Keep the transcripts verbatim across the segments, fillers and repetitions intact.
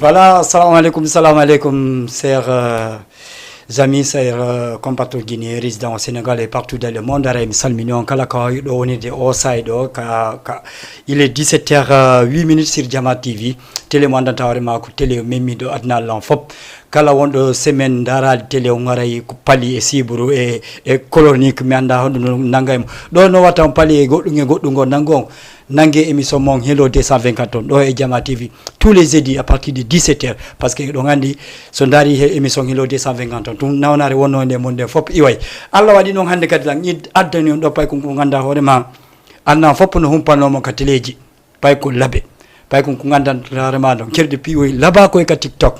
Voilà, assalamu alaikum, salam alaikum, chers euh, amis, chers euh, compatriotes guinéens résidant au Sénégal et partout dans le monde. Aray mi salmini on kala ko hawi ɗo wonirde o saay ɗo ka, ka il est dix-sept heures huit minutes sur Jama T V, télé mo andanta hoore ma ko télé memmiɗo aduna lan fop. Kala wonɗo semaine ndaraali télé on aray ko pali e siburu e, e chronique mi anda honɗo no nangay mo. Ɗo no wata on pali e goɗɗum e goɗɗum ngo nango on. Nange émission mon Hello deux cent vingt-quatre on ɗo e Jama T V tous les jeudis à partir de dix-sept heures, parce que ɗon andi so ndaari he émission Hello deux cent vingt-quatre on tun nawnare wonno nde mon nde fop iway. Allah waɗi ɗon hannde kadi lan id addani on ɗo pay ko ngu ganda hoore ma annan fop no humpanomo ka teleji pay ko labe pay ko ngu ganda hoore ma ɗon kerɗe piwoy laba koy ka TikTok.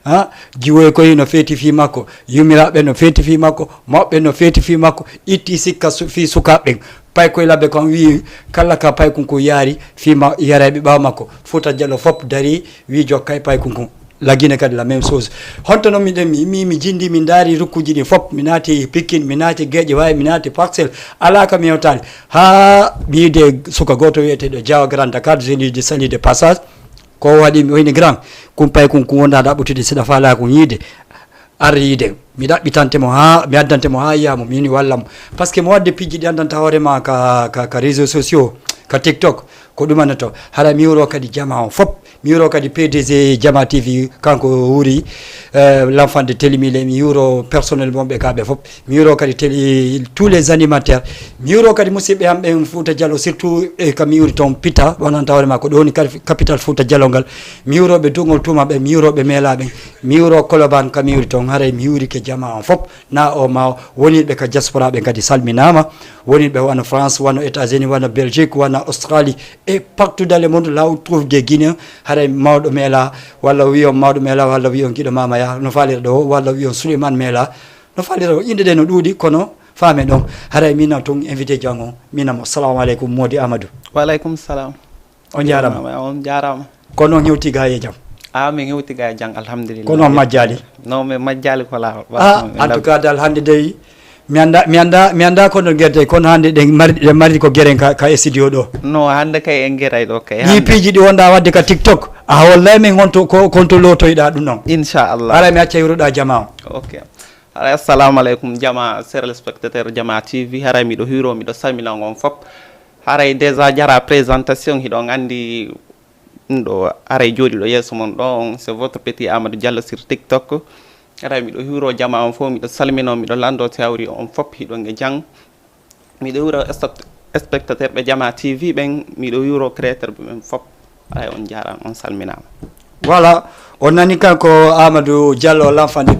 Ha jiwoy koy no feeti fi makko, yumiraɓe no feeti fi makko, mawɓe no feeti fi makko, itti sikka su- fi sukaɓe ɓen. Pay koye labbe kon wi kala ka pay kun ko yaari fima yarayɓe ɓawa makko. Fuuta Jalo fop dari wi jokkay pay kun kun. La Guinée kadi la même chose. Honto non miɗen mi mi mi jindi mi ndaari rukkuji ɗi fop mi naati Pikine mi naati Guédiawaye mi naati Parcelles, ala ka mi yewtaali. Ha mi yiide suka gooto wiyeteɗo Diawa Grand Dakar, je lui de salut de passage. Ko waɗi mi wayni grand kun pay kun kun wonda ɗaɓɓutude siɗa faala kun yiide. Ar yiide mi ɗaɓɓitante mo ha mi addante mo ha yiya mo mini walla mo. Parce que mo wadde pijji ɗi andanta hoore ma ka, ka, ka réseau sociaux ka TikTok. Ko ɗumana to hara mi wuro kadi jama on fop mi wuro kadi P D G Jama T V kanko wuri euh, l'enfant de Télimile mi wuro personnel mon ɓe kaɓe fop. Mi wuro kadi télé tous les animateurs. Mi wuro kadi musidɓe am ɓen Fouta Diallo surtout e ka mi wuri toon Pita wonanta hoore ma ko ɗoni kadi capital Fouta Diallo ngal. Mi wuro ɓe dugol tuma ɓe mi wuro ɓe meela ɓen. Mi wuro Koloban ka mi wuri toon haray mi wurike jama on fop na o ma wonirɓe ka diaspora ɓen kadi salminama. Wonirɓe wano France wano États-Unis wano Belgique wano Australie et partout dans le monde là où trouve des Guinéens. Haray mawɗo meela walla wiyon mawɗo meela walla wiyon giɗo mamaya no falira ɗo walla wiyon Souleymane meela. No falira o inde ɗe no ɗuuɗi kono faame ɗon. Haray mina tun invité jango mina mo salamu aleykum Modi Amadou. Wa aleykum salam. On jarama. On jarama. Kono on hewti ga e jam? A min hewti ga e jam alhamdulillah. Kono on majjali? Non min majjali ko lawol. Ah en tout cas dal hande dey mi anda mi anda mi anda kono guerte kono hande ɗen mari ɗen mari ko gueren ka, ka studio ɗo. Non hande kay en gueray ɗo kay. Ɗi piiji ɗi wonɗa wadde ka TikTok a hollay min honto ko honto lotoyɗa ɗum ɗon. Inchallah. Haray mi acca yuruɗa jama o. Ok. Haray assalamu aleykum jama téléspectateur Jama T V haray miɗo hiro miɗo salmina on fop. Haray déjà jara présentation hiɗon andi ɗum ɗo haray joɗiɗo yeeso mon ɗo on c'est votre petit Amadou Diallo sur TikTok. Haray miɗo hiro jama on fof miɗo salmino miɗo lando tewri on fop hiɗon e jang. Miɗo wuro spectateur ɓe Jama T V ɓen miɗo wuro créateur ɓe ɓen fop. Alay on jarama on salminama. Voilà. On nani kanko Amadou Diallo l'enfant de,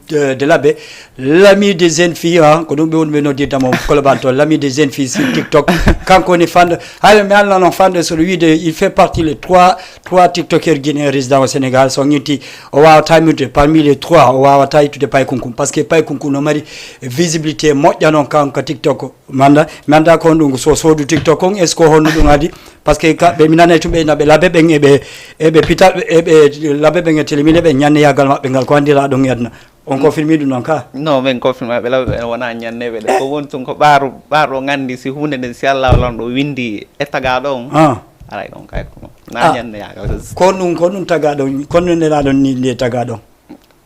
de, de l'abbé l'ami des jeunes filles hein, ko ɗum ɓe woni ɓe noddirta mo Koloban to l'ami des jeunes filles sur TikTok. Kanko woni fande hay mi alna noon fande soɗo wiide il fait partie les trois trois tiktokeur guinéen résident au Sénégal so ñitti o wawata yimtude parmi les trois o wawata yittude paykunkum parce que paykunkum no mari visibilité moƴƴa noon kanko ka TikTok. Manda mi anda ko honɗum so soodu TikTok on est ce que honno ɗum adi? Parce que kamɓe mi nanay tun ɓe ina ɓe labe ɓen eɓe eɓe pita eɓe labe ɓen e télémine ɓe ñanneyagal maɓɓe ngal ko andira ɗum e aduna. On confirmi ɗum noon ka? Non min confirme ɓe labe ɓen wona ñanneɓe ɗe ko woni tun ko ɓaaru ɓaaru o gandi si hunde nden si Allah lan ɗo windi e tagaɗo on. Ah. Aray ɗon kay ko na ñanneyagal. Ko ɗum ko ɗum tagaɗo on ko ɗum nelaɗon ni nde tagaɗo on.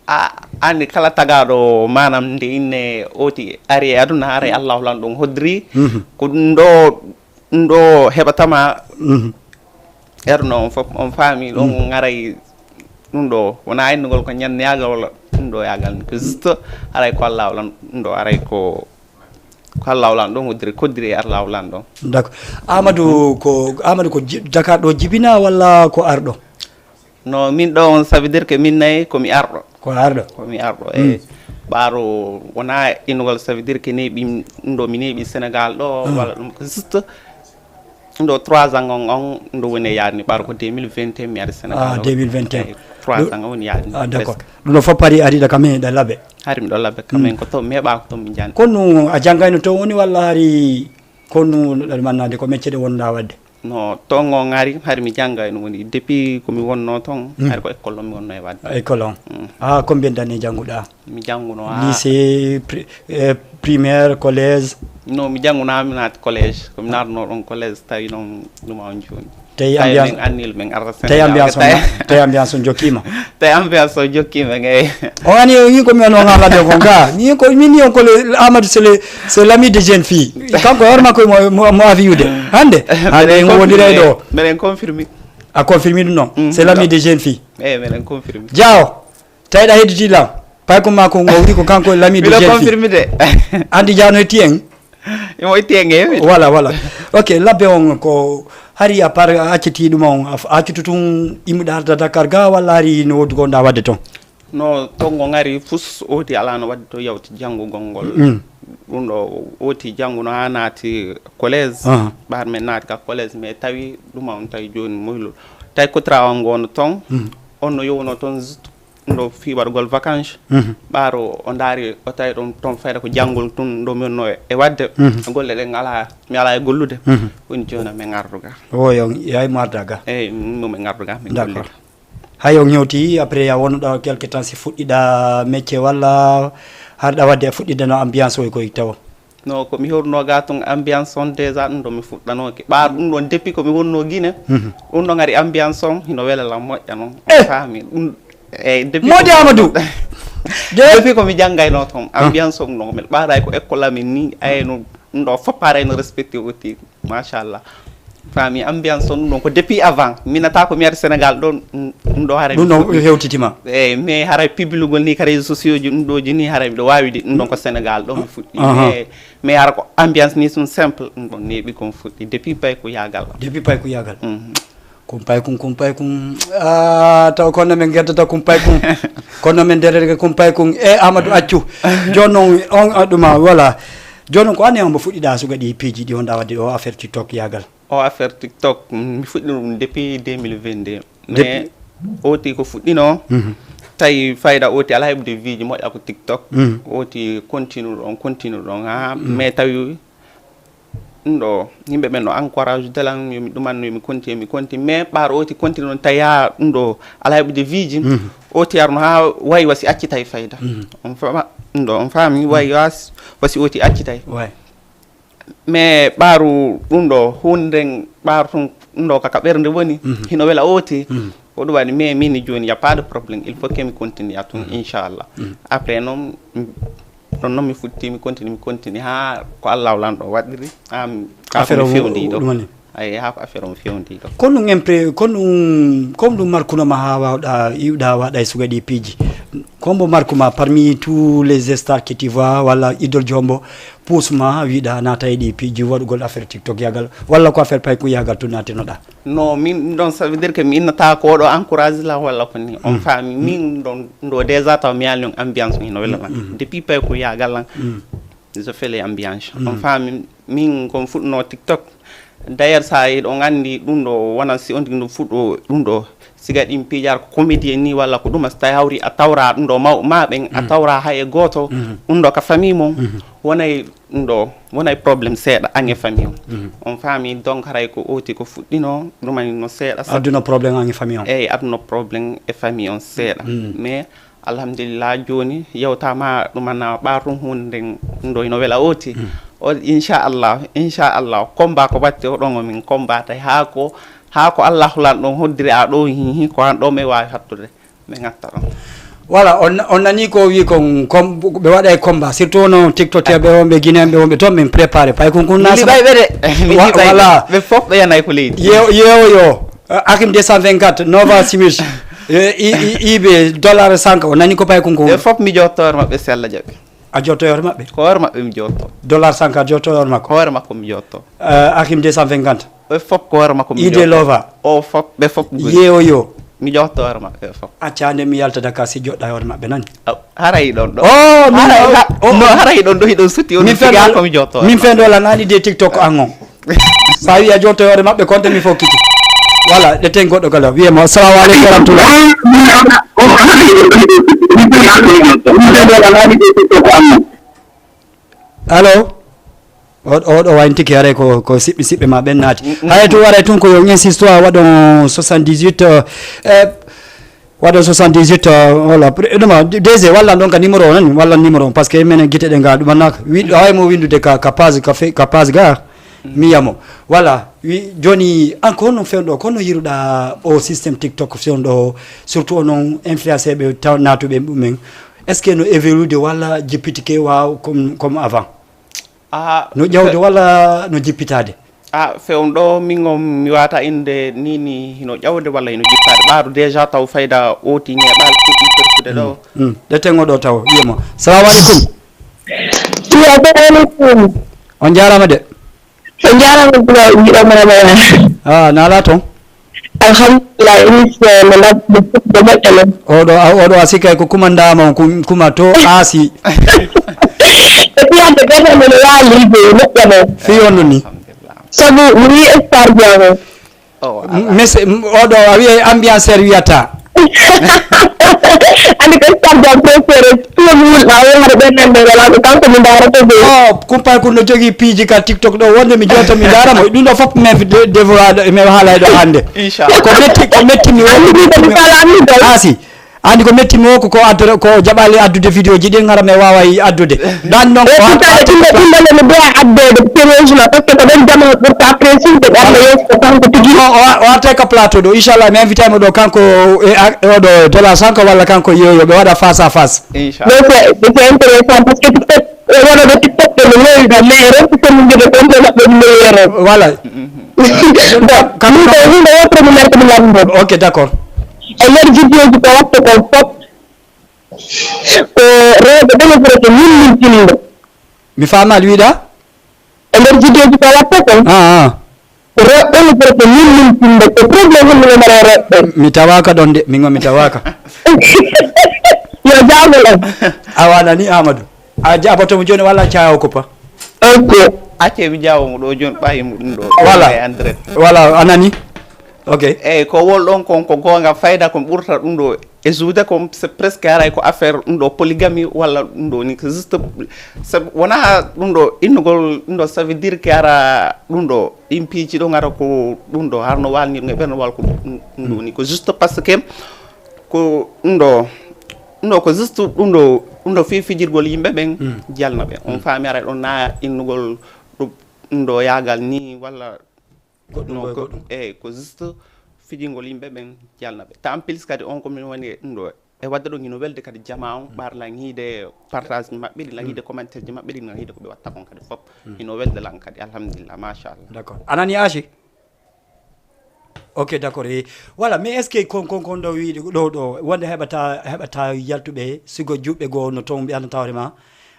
A andi kala tagaɗo manam nde inne oti ari e aduna aray allahu lan ɗum hoddiri. Ko ɗum ɗo ɗum ɗo heɓatama. Erno on fof on faami ɗon on aray ɗum ɗo wona innugol ko ñanne yagal walla ɗum ɗo yagal ni ko juste aray ko allahu lan ɗum ɗo aray ko ko allahu lan ɗon hoddiri koddiri e allahu lan ɗon. D'accord. Amadou ko Amadou ko dakar ɗo jibina walla ko arɗo? No min ɗo on ça veut dire que min nayi komi arɗo. Ko arɗo? Komi arɗo e ɓaaro wona innugol ça veut dire que neeɓi ɗum ɗo mi neeɓi sénégal ɗo walla ɗum ko juste ɗum ɗo trois ans on on ɗum ɗo woni e yaade ni ɓaaro ko deux mille vingt et un mi ari sénégal. Ah, deux mille vingt et un. Trois ans on woni yaade ni. Ah, d'accord. Ɗum ɗo fof ari ariɗa kam e ɗa labe? Hari miɗo labe kam en ko to mi heɓa ko to mi jani. Kono a jangayno to woni walla hari kono ɗaɗa mannade ko mecce ɗe wonɗa wadde? No toon o ŋari hari mi jannga ene woni depuis ko mi wonno toon hari ko école o mi wonno e wadde. École on. Ah, combien d'année jannguɗa? Mi jannguno ha lycée pri- eh, primaire collège? No mi jannguno ha mi naati collège ko mi naatno ɗon collège tawi noon ɗuma on jooni. Tawi ambiance, min annil min arra tawi ambiance on, tawi ambiance on jokkiima. Tawi ambiance on jokkiima ngey. On ani yi ko mi on on ala de kon ka. Ni ko min yon ko le Amadou c'est le c'est l'ami de jeune fille. Kanko hoore makko mo mo afi yude. Hande. Hande ngo wondira e do. Meren confirmer. A confirmer dum non. C'est l'ami de jeune fille. Eh meren confirmer. Jaaw. Tawɗa hedditi lam. Payko ma ko ngo wi ko kanko lami de jeune fille. Confirmé de. Andi jano e tien. Imo e tien e. Voilà voilà. Ok, labbe on ko hari a par acciti dum on acciti tun imuda harda Dakar ga walla hari no woddu gonda wadde ton. No tongo ngari fus oti ala no wadde to yawti jangugol ngol. Mm. Ɗum ɗo oti jannguno haa naati collège. Ɓaar men naati ka collège mais tawi ɗum on tawi jooni moylu tawi kotra on ngono ton. On no yowno ton ɗo fii waɗugol vacance. Ɓaaro o ndaari o tawi ɗum toon fayda ko janngol tun ɗo mi wonno e waɗde. Golle ɗen alaa mi alaa e gollude. Woni jooni amin arruga. Oyo yaay mo arda ga. Eyi min momin arruga min gollida. Hay on hewti après ya wonuɗa quelque temps si fuɗɗiɗa métier walla harɗa wadde fuɗɗideno ambiance oy koye tawa? No ko mi horno ga tun ambiance on déjà ɗum ɗo mi fuɗɗanoke ɓaar ɗum ɗon depuis ko mi wonno guine. Ɗum ɗon ari ambiance on hino wela lan moƴƴa noon. On faami ɗum. Eyi depuis moƴƴama du. Depuis ko mi janngayno toon ambiance on ɗon mel ɓaaray ko école amin ni ayno ɗum ɗo fop arayno respecté aussi. Machallah. Faami ambiance on ɗum ɗon ko depuis avant minata ko mi ari sénégal ɗon. Ɗum ɗo haray ɗum ɗon hewtitima. Eyi mais haray piblugol ni ka réseau sociaux ji ɗum ɗoji ni haray miɗo wawide ɗum ɗon ko sénégal ɗon mi fuɗɗi. Mais mais hara ko ambiance ni ɗum simple ɗum ɗon neeɓi kon fuɗɗi depuis pay ko yagal. Depuis pay ko yagal. Kumpay kun kumpay kun ah, taw kono min geddata kumpay kun. Kono min dererge kumpay kun e amadou accu. Jooni noon on ɗuma voilà. Jooni noon ko anni on mbo fuɗɗiɗa suga ɗi piiji ɗi honɗa wadde o affaire tiktok yagal? O affaire tiktok mi fuɗɗino ɗum depuis deux mille vingt-deux. Mais oti ko fuɗɗino tawi fayda oti ala heɓude viiji moƴƴa ko tiktok. Oti continue ɗon continue ɗon ha mais tawi ɗum ɗo yimɓe ɓen no encourage delan yomi ɗumanno yomi conti yomi conti mais ɓaar oti continue ɗon tawi ha ɗum ɗo ala heɓude viiji. Oti arno ha wayi wasi accitay fayda. On fama ɗum ɗo on faami wayi wasi oti accitay. Mais ɓaaru ɗum ɗo hunden ɓaaru tun ɗum ɗo kaka ɓernde woni hino wela oti. Ko ɗum waɗi mais mini jooni ya pas de problème il faut que mi continue a tun inchallah. Après noon ɗon noon mi futti mi continue mi continue ha ko allahu lanɗo waɗiri. Affaire o fewndi ɗo. Ay ha ko affaire o fewndi ɗo. Kon ɗum impre kon ɗum kon ɗum markunoma ha wawɗa iwɗa waɗa e suga ɗi piiji. Kombo markuma parmi tous les stars que tu vois walla idole jombo puusma wiɗa naata e ɗi piiji waɗugol affaire tiktok yagal walla ko affaire payku yagal tun naatinoɗa? Non min ɗon ça veut dire que mi innata ko oɗo encourage lan walla ko ni on faami min ɗon ɗo déjà taw mi yaali on ambiance mi no wela lan. Depuis payku yagal lan je fais les ambiance on faami. Min kon fuɗɗuno tiktok d'ailleurs sa yiɗo on andi ɗum ɗo wona si on tigi ɗum fuɗɗo ɗum ɗo siga ɗin pijar ko comédie ni walla ko ɗuma so tawi hawri a tawra ɗum ɗo maw ma ɓen a tawra hay e goto. Ɗum ɗo ka famille mon wonay ɗum ɗo wonay problème seeɗa an e famille on. On faami donc haray ko oti ko fuɗɗino ɗumani no seeɗa adduno problème an e famille on. Eyyi adduno problème e famille on seeɗa mais alhamdulillah joni yewtama ɗumana ɓaar ɗum hunde nden ɗum ɗo ino wela oti. O inchallah inchallah combat ko batte o ɗon o min combat tay ha ko ha ko allahu lan ɗon hoddiri a ɗo hihi ko an ɗo mi wawi hattude mi gatta ɗon. Voilà on on nani ko wi kon comme ɓe waɗa e combat surtout wono tiktokeɓe on ɓe guinéen ɓe wonɓe toon min préparé pay kon kun nasa ɓay ɓe de voilà ɓe fof ɓe yanay ko leydi yeewo yeewo yo Akim deux cent vingt-quatre nova simis ibe dollar sanka o nani ko pay kon ko ɓe fof mi jotto hoore maɓɓe si allah jaɓi. A jotto hoore maɓɓe ko hoore maɓɓe mi jotto dollar sanka a jotto hoore makko hoore makko mi jotto. Akim deux cent vingt-quatre ɓe fof ko hoore makko mi ide lova o fof ɓe fof yeewo yo mi jotto hoore maɓɓe ɓe fof acca nde mi yalta daka si joɗɗa hoore maɓɓe nani. Haray ɗon ɗo. Oh, min haray ɗon ɗo hiɗon suti on min fen ɗo komi jotto. Min fen ɗo la nani de TikTok an on. Sa wi a jotto hoore maɓɓe konte mi fokkiti. Voilà, de ten goɗɗo kala. Wiye mo assalamu alaikum wa rahmatullah. Allo. Oɗo wayni tigi haray ko ko siɓɓe siɓɓe ma ɓen naati. Haray tun waray tun ko yo insiste a waɗon soixante-dix-huit. Waɗon soixante-dix-huit walla ɗuma DG walla ɗon ka numéro o nani walla numéro o parce que minen gite ɗe ga ɗumanaka wiɗɗo hay mo windude ka ka page ka fe ka page ga. Mi yamo. Voilà. Wi, joni, an ko honno fewndo, ko honno yiruɗa o système TikTok fewndo, surtout onon influenceur ɓe taw-, naatuɓe mumen? Est-ce que no évolude walla jippitike waaw comme, comme avant? Ah, no ƴawde fe- walla no jippitaade? Ah, fewndo min on mi wata inde ni ni hino ƴawde walla hino jippaade. Ɓaaru déjà taw fayda oti ñeeɓal fuɗɗi persude ɗo. Mm. Ɗe tengo ɗo taw, wiyama. Salamu alaikum. Wa alaikum. On jarama de. On jarama, Bilal, jiɗo mama ya. Ah, nala ton. Alhamdulillah, émission no labde fuɗɗo moƴƴa non. Oɗo, a-, oɗo a sikay ko kuma ndama on, kum-, kuma to Aasi. E fiyande ɓeɗe men waali de moƴƴa non. Fi on ni. Sabu mi wi star Diago. Oh, M-, ala. Mese-, m-, oɗo a wiyay ambianceur wiyata. Andi ko star Diago préféré, tout le monde a wona ɓe nande wala ko kanko mi darata de. Oh, kumpay kun no jogii piiji ka TikTok ɗo, wonde mi jota mi dara mo. Ɗum ɗo fof mi fi de-, devoir ɗo, mi haalay ɗo hande. Inchallah. Ko metti, ko metti mi woni. Andi ko mi kala andi dal. Aasi. Andi ko metti mi woko ko addu-, ko jaɓali addude vidéo ji ɗin ngara mi waaway addude. Dan non ko e pourtant ɗum ɗo, ɗum ɗo mi doya addude sérieusement, parce que ko ɗon jama ɓurta apprécié de ɓe Allah yeeso ko kanko tigi. O, o, o artay ka plateau ɗo. Inchallah, mi invitay mo ɗo kanko e, a, oɗo Dola Sanko walla kanko Yoyo ɓe waɗa face à face. Inchallah. Mais c'est, c'est intéressant parce que TikTok, e wona ɗo TikTok ɗo no lowi ɗo, mais rewɓe ko min jogi ɗon ɗo maɓɓe no lowi rewɓe. Voilà. Bon, kam min ko hunde wotere mi marta mi lambo. Ok, d'accord. E nder vidéo ji ko watta ko fof, ko rewɓe ɓe no foti min min tinndo. Mi faamaali wiɗa? E nder vidéo ji ko watta ko. Ah, ah. Rewɓe no foti min min tinndo. Ko problème min mara rewɓe. Mi tawaaka ɗon de, min mi tawaaka. Yo jaagol on. Awa nani Amadou. A jaɓoto mo jooni walla caawa ko pa? Ok. Acce mi jaawo mo ɗo jooni ɓayi mo ɗum ɗo. Voilà. E Andret. Voilà, a nani? Ok. Eyyi, ko wol ɗon kon ko goonga fayda ko ɓurta ɗum ɗo. E juude ko c'est presque haray ko affaire ɗum ɗo polygamie walla ɗum ɗo ni. Ko juste, c'est, wona ɗum ɗo innugol ɗum ɗo, ça veut dire que hara ɗum ɗo ɗin piiji ɗo ngara ko ɗum ɗo, har no walnir nge ɓerno wal ko ɗum, ɗum ɗo ni. Ko juste parce que ko ɗum ɗo, ɗum ɗo ko juste ɗum ɗo, ɗum ɗo fii fijirgol yimɓe ɓen, mm, jalna ɓe. On, mm, faami aray ɗon na innugol ɗum, ɗum ɗo yaagal ni walla goɗɗum, non, ko goɗɗum. Eyyi, ko juste fijingol yimɓe ɓen jalna ɓe. Ta en plus kadi on ko min woni e ɗum ɗo. E wadde ɗon hino welde kadi jama on, mm, ɓar lan hiide partage ji maɓɓe ɗin, lan, mm, hiide commentaire ji maɓɓe ɗin, lan hiide ko ɓe watta kon kadi fof. Mm. Hino welde lan kadi, alhamdulillah, machallah. D'accord. A nani Achi? Ok, d'accord. E, voilà, mais est-ce que kon, kon, kon ɗo wiide ɗo, ɗo, wonde heɓata, heɓata yaltuɓe, sigo juɓɓe goo no toon mbiyata tawre ma?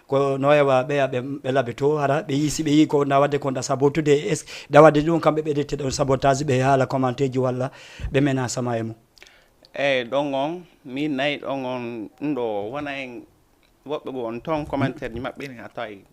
Ko no heewa ɓeya ɓe, ɓe labbe to, hara ɓe yii, si ɓe yii ko na wadde kon da sabotude, est-ce da wadde ɗum kamɓe ɓe rette ɗon sabotage ɓe haala commentaire ji walla ɓe mena sama e mum? Eyyi, ɗon on, min nayi ɗon on, ɗum ɗo wona en woɓɓe goo on toon commentaire ji maɓɓe ni a tawi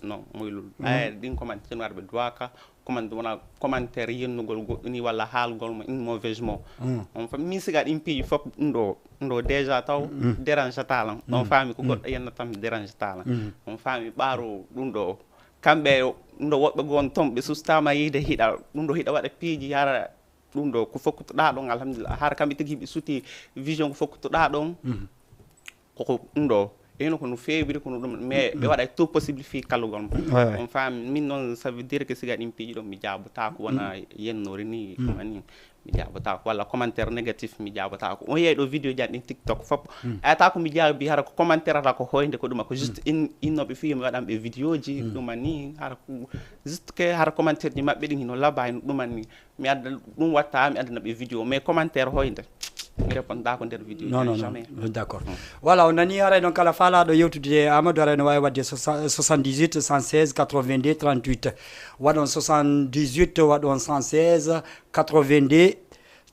non, moylul. Mhm. Ay, ɗin commentaire no waɗa ɓe duwaka, commentaire wona commentaire yennugol goɗɗo ni walla haalgol mo in mauvais mot. Mm. On fa-, min siga ɗin piiji fof ɗum ɗo, ɗum ɗo déjà taw, mm, dérange talan. On, mm, faami ko, mm, goɗɗo yenna tan dérange talan. Mm. On faami ɓaaro ɗum ɗo. Kamɓe ɗum ɗo woɓɓe goo on toon ɓe sustama yiide hiɗa, ɗum ɗo hiɗa waɗa piiji hara ɗum ɗo ko fokkutoɗa ɗon, alhamdulillah. Hara kamɓe tigi hiɓe suti vision ko fokkutoɗa ɗon. Mhm. Koko ɗum ɗo, eno ko no feewiri, kono ɗum, mais ɓe, mm, waɗa tout possible fii kallugol mo. Ouais, ouais. On faami, min noon, ça veut dire que siga ɗin piiji ɗon, mi jaabotako wona, mm, yennori ni, mm, ɗum ani, mi jaabotako. Walla commentaire négatif, mi jaabotako. On yeey ɗo vidéo jan ɗin TikTok fof. Mm. Ayata ko mi jaabi, hara ko commentaire ata ko hoynde ko ɗuma, ko juste, mm, in-, innoɓe fii mi waɗan ɓe vidéo ji, mm, ɗum ani, hara ko juste que hara commentaire ji maɓɓe ɗin hino laba, hino ɗum ani. Mi adda ɗum watta, mi addana ɓe vidéo, mais commentaire hoynde. Mi répondako nder vidéo. Non, non, non. Jamais. D'accord. Mm. Voilà, on nani haray noon kala faalaɗo yewtude e Amadou haray no wawi wadde soixante-dix-huit, cent seize, quatre-vingt-deux, trente-huit. Waɗon soixante-dix-huit, waɗon cent seize, quatre-vingt-deux,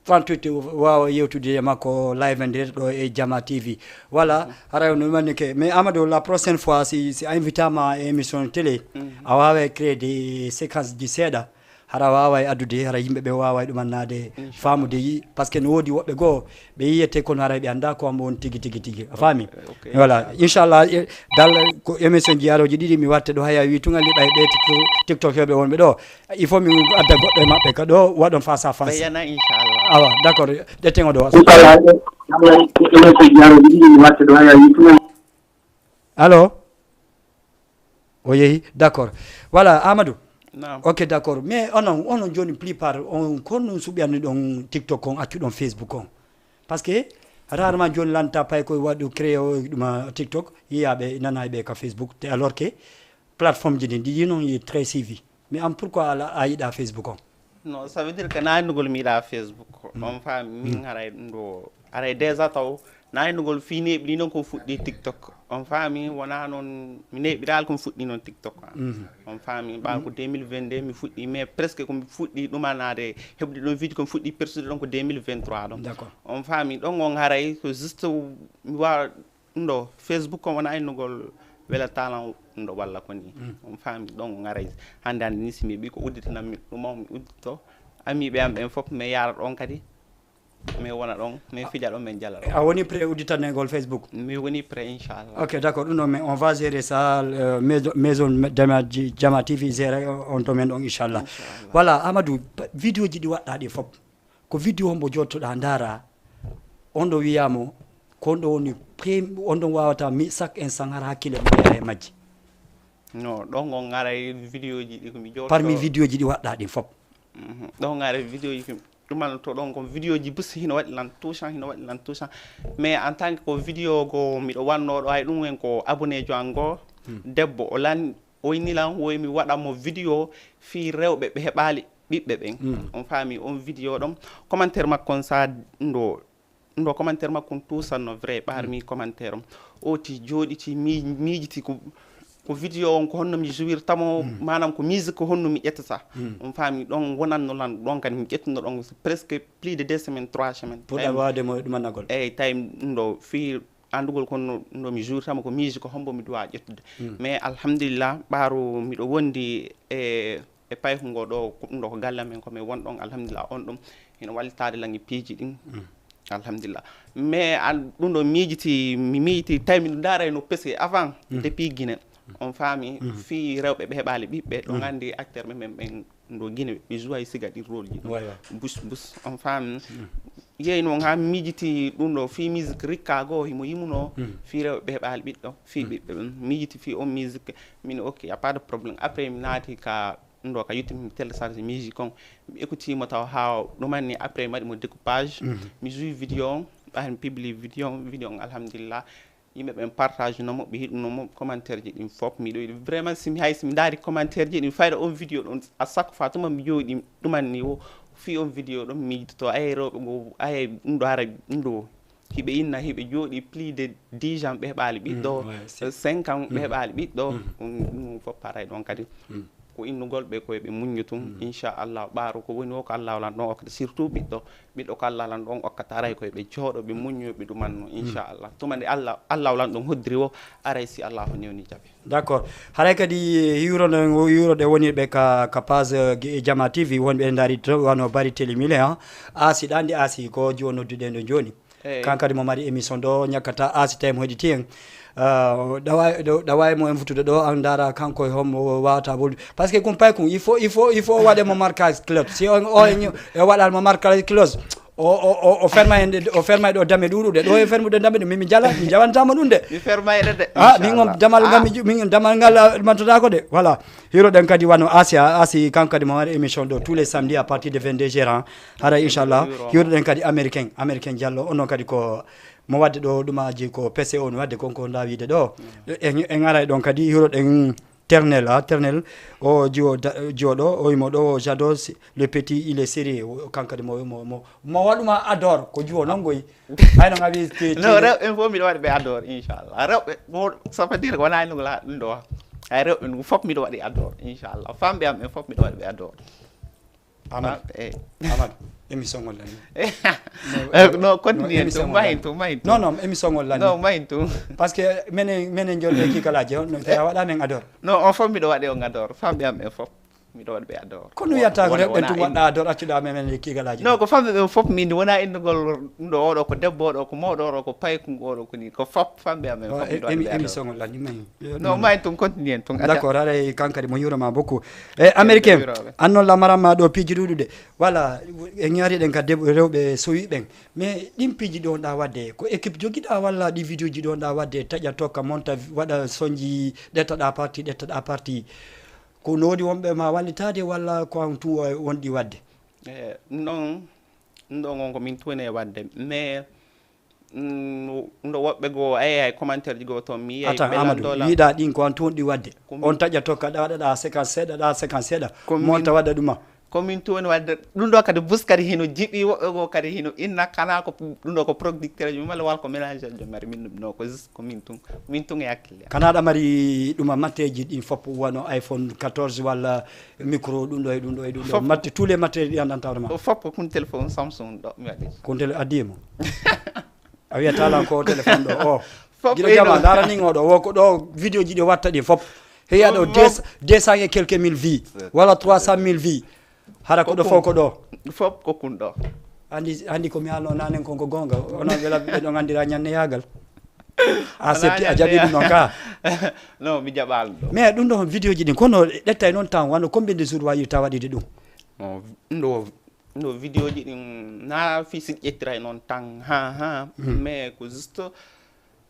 trente-huit, wawa yewtude e makko live nde ɗo e Jama T V. Voilà, mm, haray no manni ke. Mais Amadou, la prochaine fois, si, si a invitama e émission télé, mm, a wawa créer des séquences ji seeɗa. Hara waaway addude, hara yimɓe ɓe waaway ɗumannaade, inchallah, faamude yi, parce que no woodi woɓɓe goo, ɓe yiyete kono haray ɓe anndaa ko ambo on tigi, tigi, tigi. A faami? Ok, ok. Voilà. Inchallah, e, dal ko émission ji arooji ɗiɗi mi watte ɗo haya wi tungal liɓa e ɓe TikTok, TikTok heɓe wonɓe ɗo. Il faut mi adda goɗɗo e maɓɓe ka ɗo waɗon face à face. Ɓe yana, inchallah. Awa, d'accord. Ƴetten o ɗo. Inchallah. Allo? O yehi, d'accord. Voilà, Amadou. Naam. Ok, d'accord. Mais onon, onon jooni plupart, on, ko honno suɓi anni ɗon TikTok on, accu ɗon Facebook on? Parce que rarement jooni lanta pay koye waɗu créé o ɗuma TikTok, yiyaɓe, nanaɓe ka Facebook. Te alors que plateforme ji ɗin, ɗi noon yi très suivi. Mais an pourquoi ala, a yiɗa Facebook on? Non, ça veut dire que na annugol mi yiɗa Facebook. On faami, min haray ɗum ɗo, haray déjà taw, na annugol fii neeɓi ɗi noon ko fuɗɗi TikTok. On faami, wona noon, mi neeɓiraali ko mi fuɗɗi noon TikTok. On faami, ɓaawo ko deux mille vingt-deux mi fuɗɗi, mais presque ko mi fuɗɗi ɗumanaade, heɓde ɗon video ko mi fuɗɗi persude ɗon ko deux mille vingt-trois ɗon. D'accord. On faami, ɗon on haray ko juste mi waawa ɗum ɗo, Facebook on wona innugol wela talent ɗum ɗo walla ko ni. On faami, ɗon on haray hannde hannde ni si mi ɓi ko udditanam mi ɗum on mi uddito. Amiiɓe am ɓen fof mi yaara ɗon kadi. Mi wona ɗon, mi fija ɗon, min jala ɗon. A woni prêt udditanegol Facebook? Mi woni prêt, inchallah. Ok, d'accord. Ɗum ɗo, mais on va gérer ça. Euh, maison, maison Jama, Jama T V géré on domaine on, inchallah. Voilà, Amadou, pa- vidéo ji ɗi waɗɗa ɗi fof. Ko vidéo hombo jottoɗa ndaara, on ɗo wiyamo, ko on ɗo woni prem-, on ɗon wawata mi chaque instant hara hakkille mo yaha e majji. No, ɗon on haray vidéo ji ɗi ko mi jotto. Parmi vidéo ji ɗi waɗɗa ɗin fof. Mhm. Ɗon haray vidéo ji ko ɗumal to ɗon ko vidéo ji bus hino waɗi lan touchant, hino waɗi lan touchant. Mais en tant que ko vidéo go miɗo wanno ɗo, hay ɗum en ko abonné jo an go, debbo o lan, o inni lan woy mi waɗa mo vidéo fii rewɓe ɓe heɓaali ɓiɓɓe ɓen. On faami on vidéo ɗon. Commentaire makko on sa ndo, ndo commentaire makko on tuusanno vrai parmi commentaire on. O ti jooɗiti mi-, miijiti ko, ko vidéo on ko honno mi jouirta mo, maanaam ko musique ko honno mi ƴettata. On faami ɗon wonanno lan ɗon kadi mi ƴettuno ɗon presque plus de deux semaines, trois semaines. Pour wawde mo ɗumannagol. Eyyi, tawi ɗum ɗo fii andugol kono ɗum ɗo mi jouirta mo ko musique ko hombo mi duwa ƴettude. Mais alhamdulillah, ɓaaru miɗo wondi e, e payko ngo ɗo, ko ɗum ɗo ko galle men ko mi won ɗon, alhamdulillah, on ɗum hino wallitaade lan e piiji ɗin. Alhamdulillah. Mais an ɗum ɗo miijiti, mi miijiti tawi miɗo ndaara e no pese avant, depuis Guinée. On faami, fii rewɓe ɓe heɓaali ɓiɓɓe, ɗo nganndi acteur ɓe men ɓen ɗo Guinée, ɓe jouwa e siga ɗin rôle ji ɗo. Bus, bus, on faami. Yeyi noon haa miijiti ɗum ɗo, fii musique rikka goo, himo yimuno, fii rewɓe ɓe heɓaali ɓiɗɗo, fii ɓiɓɓe ɓen. Miijiti fii on musique, min ok, y a pas de problème. Après mi naati ka ɗum ɗo ka YouTube, mi télécharge musique on, mi écouti mo taw haa ɗumanni, après mi waɗi mo découpage, mi joui vidéo on, ɓaade mi publie vidéo on, vidéo on alhamdulillah, yimɓe ɓen partage no mo, ɓe hiɗuno mo, commentaire ji ɗin fof, miɗo yiɗi vraiment, si mi hay si mi ndaari commentaire ji ɗin, fayda on vidéo ɗon, à chaque fois tuma mi jooɗi ɗumanni o, fii on vidéo ɗon mi miijitoto, ay rewɓe go, ay ɗum ɗo hara ɗum ɗo, hiɓe inna, hiɓe jooɗi plus de dix ans ɓe heɓaali ɓiɗɗo, cinq ans ɓe heɓaali ɓiɗɗo, ɗum ɗum fof paray ɗon kadi. Ko innugol ɓe koye ɓe muñño tun, inchallah, ɓaaro ko woni o ko Allah lan ɗon okkata, surtout ɓiɗɗo, ɓiɗɗo ko Allah lan ɗon okkata, aray koye ɓe jooɗo, ɓe muñño, ɓe ɗumanno, inchallah. Tuma nde Allah, Allah lan ɗon hoddiri o, aray si Allah newni jaɓe. D'accord. Haray kadi hiwroɗen, hiwroɗen wonirɓe ka, ka page, euh, Ge-, Jama T V, wonɓe e ndaari to, wano Bari Télé Mile, ha. Asi, ɗa anndi Asi, ko jiwo nodduɗen ɗo jooni. Kan kadi mo mari émission ɗo, ñakkata Asi tawi mo heɗiti en. Ah, ɗawa, ɗo, ɗawa mo en futude ɗo, an ndaara kanko e hommo wawata ɓolde. Parce que kum pay kum, il faut, il faut, il faut waɗe mo marquage close. Si on, o e ñu-, e waɗal mo marquage close, o, o, o, o ferma en, o ferma ɗo dame ɗuɗuɗe. Ɗo e fermude dame ɗum, min mi jala, mi jawantama ɗum de. Mi ferma e ɗe de. Ah, min on damal ngal mi ju-, min on damal ngal, ah, mantata ko de. Voilà. Hiroɗen kadi wano Asi, Asi kan kadi mo mari émission ɗo tous les samedis à partir de vingt-deux heures, hein. Hara inchallah. Hiroɗen kadi américain, américain Diallo, onon kadi ko mo wadde ɗo ɗumaji ko P C O no wadde kon ko nda wiide ɗo. En, en aray ɗon kadi hiroɗen Ternel, ha, Ternel, o jiwo da-, jiwo ɗo, o wimo ɗo, j'adore si-, le petit, il est sérieux. O, kankadi mo, mo, mo, mo waɗuma adore, ko jiwo non goyi. Hayno ngawi te-, No, te- rewɓe fof miɗo waɗi ɓe adore, inchallah. Rewɓe mo, ça veut dire wona e nugol ha ɗum ɗo. Ay rewɓe ndu fof miɗo waɗi adore, inchallah. Famɓe am ɓen fof miɗo waɗi ɓe adore. Amadou, Eh. Amadou, émission ngol lan. Eh, no, continue émission tum, ngol mahin lan. tum, mahin tum. Non, non, émission ngol lan. No, mahin tum. Parce que menen, menen jolde kikalaji, on, te a waɗa men adore. No, on fof miɗo waɗi on adore. Famɓe am ɓen fof miɗo waɗi ɓe adore. Kono wiyata ko Wona, rewɓe wona tun inde- waɗɗa adore, accuɗa men men kikalaji. No, ko famɓe ɓen fof min wona innugol ɗum ɗo, oɗo ko debbo, oɗo ko mawɗo, oɗo ko paykum, oɗo ko ni. Ko fof famɓe am ɓen Oh, fof miɗo waɗi Émi-, ɓe adore. émission ngol lan, ni mahi. No, mahin tum, continue tum. D'accord, haray kankadi mo yurama beaucoup. E américain, Yurama. An noon lamaranma ɗo piiji ɗuɗuɗe. Voilà, en yaari ɗen ka deb-, rewɓe sowi ɓen. Mais ɗin piiji ɗi on ɗa wadde, ko équipe jogiɗa walla ɗi vidéo ji ɗi on ɗa wadde, taƴa tokka monta waɗa sonji, ɗettaɗa parti, ɗettaɗa parti. Ko no woodi wonɓe ma wallitaade walla ko an tun o wonɗi waɗde? E ɗum ɗon ɗum ɗon on ko min tun e waɗde, mais mm, ɗum ɗo woɓɓe goo a yiyay commentaire ji goo toon mi yiyay Atan ɓe Amadou, lanndoo lan. Wiɗa ɗin ko an tun ɗi waɗde. Ko min- On taƴa tokka ɗa waɗa ɗa séquence seeɗa ɗa séquence seeɗa. Ko min- Monta waɗa ɗuma. Ko min tun woni waɗde ɗum ɗo kadi bus kadi hino jiɓi woɓɓe goo kadi hino inna kana ko ɗum ɗo ko producteur ji malla wala ko ménageur ji mari min ɗum ɗo ko juste ko min tun min tun e hakkille am. Kana aɗa mari ɗuma matteji ɗin fop wano iPhone quatorze walla micro ɗum ɗo e ɗum ɗo e ɗum ɗo Fop. Matte tous les matériels ɗi andan tawde ma. Fof ko kun téléphone Samsung ɗo mi waɗi. Kontel addi mo. A wiyata lan ko téléphone ɗo o. Fof Giɗo e jama ɗum. Ndara ni oɗo wo ko ɗo vidéo ji ɗi watta ɗi fop. Heya ɗo Fof. Deux cent et quelques mille vues wala trois cent mille vues. Hara ko ɗo fof ko ɗo. Fof ko kun ɗo. Andi andi ko mi alno nanen kon ko gonga. Onon ɓe labɓe ɓe ɗon andira ñanne yagal. A septi a Ñanne jaɓi ɗum ya- ɗon ka. Non mi jaɓaali ɗo. Mais ɗum ɗon vidéo ji ɗin kono ɗettay noon tan wano combien de jours wawirta waɗude ɗum? Bon, ɗum ɗo ɗum ɗo vidéo ji ɗin na fi si ƴettiray noon tan ha ha mais ko juste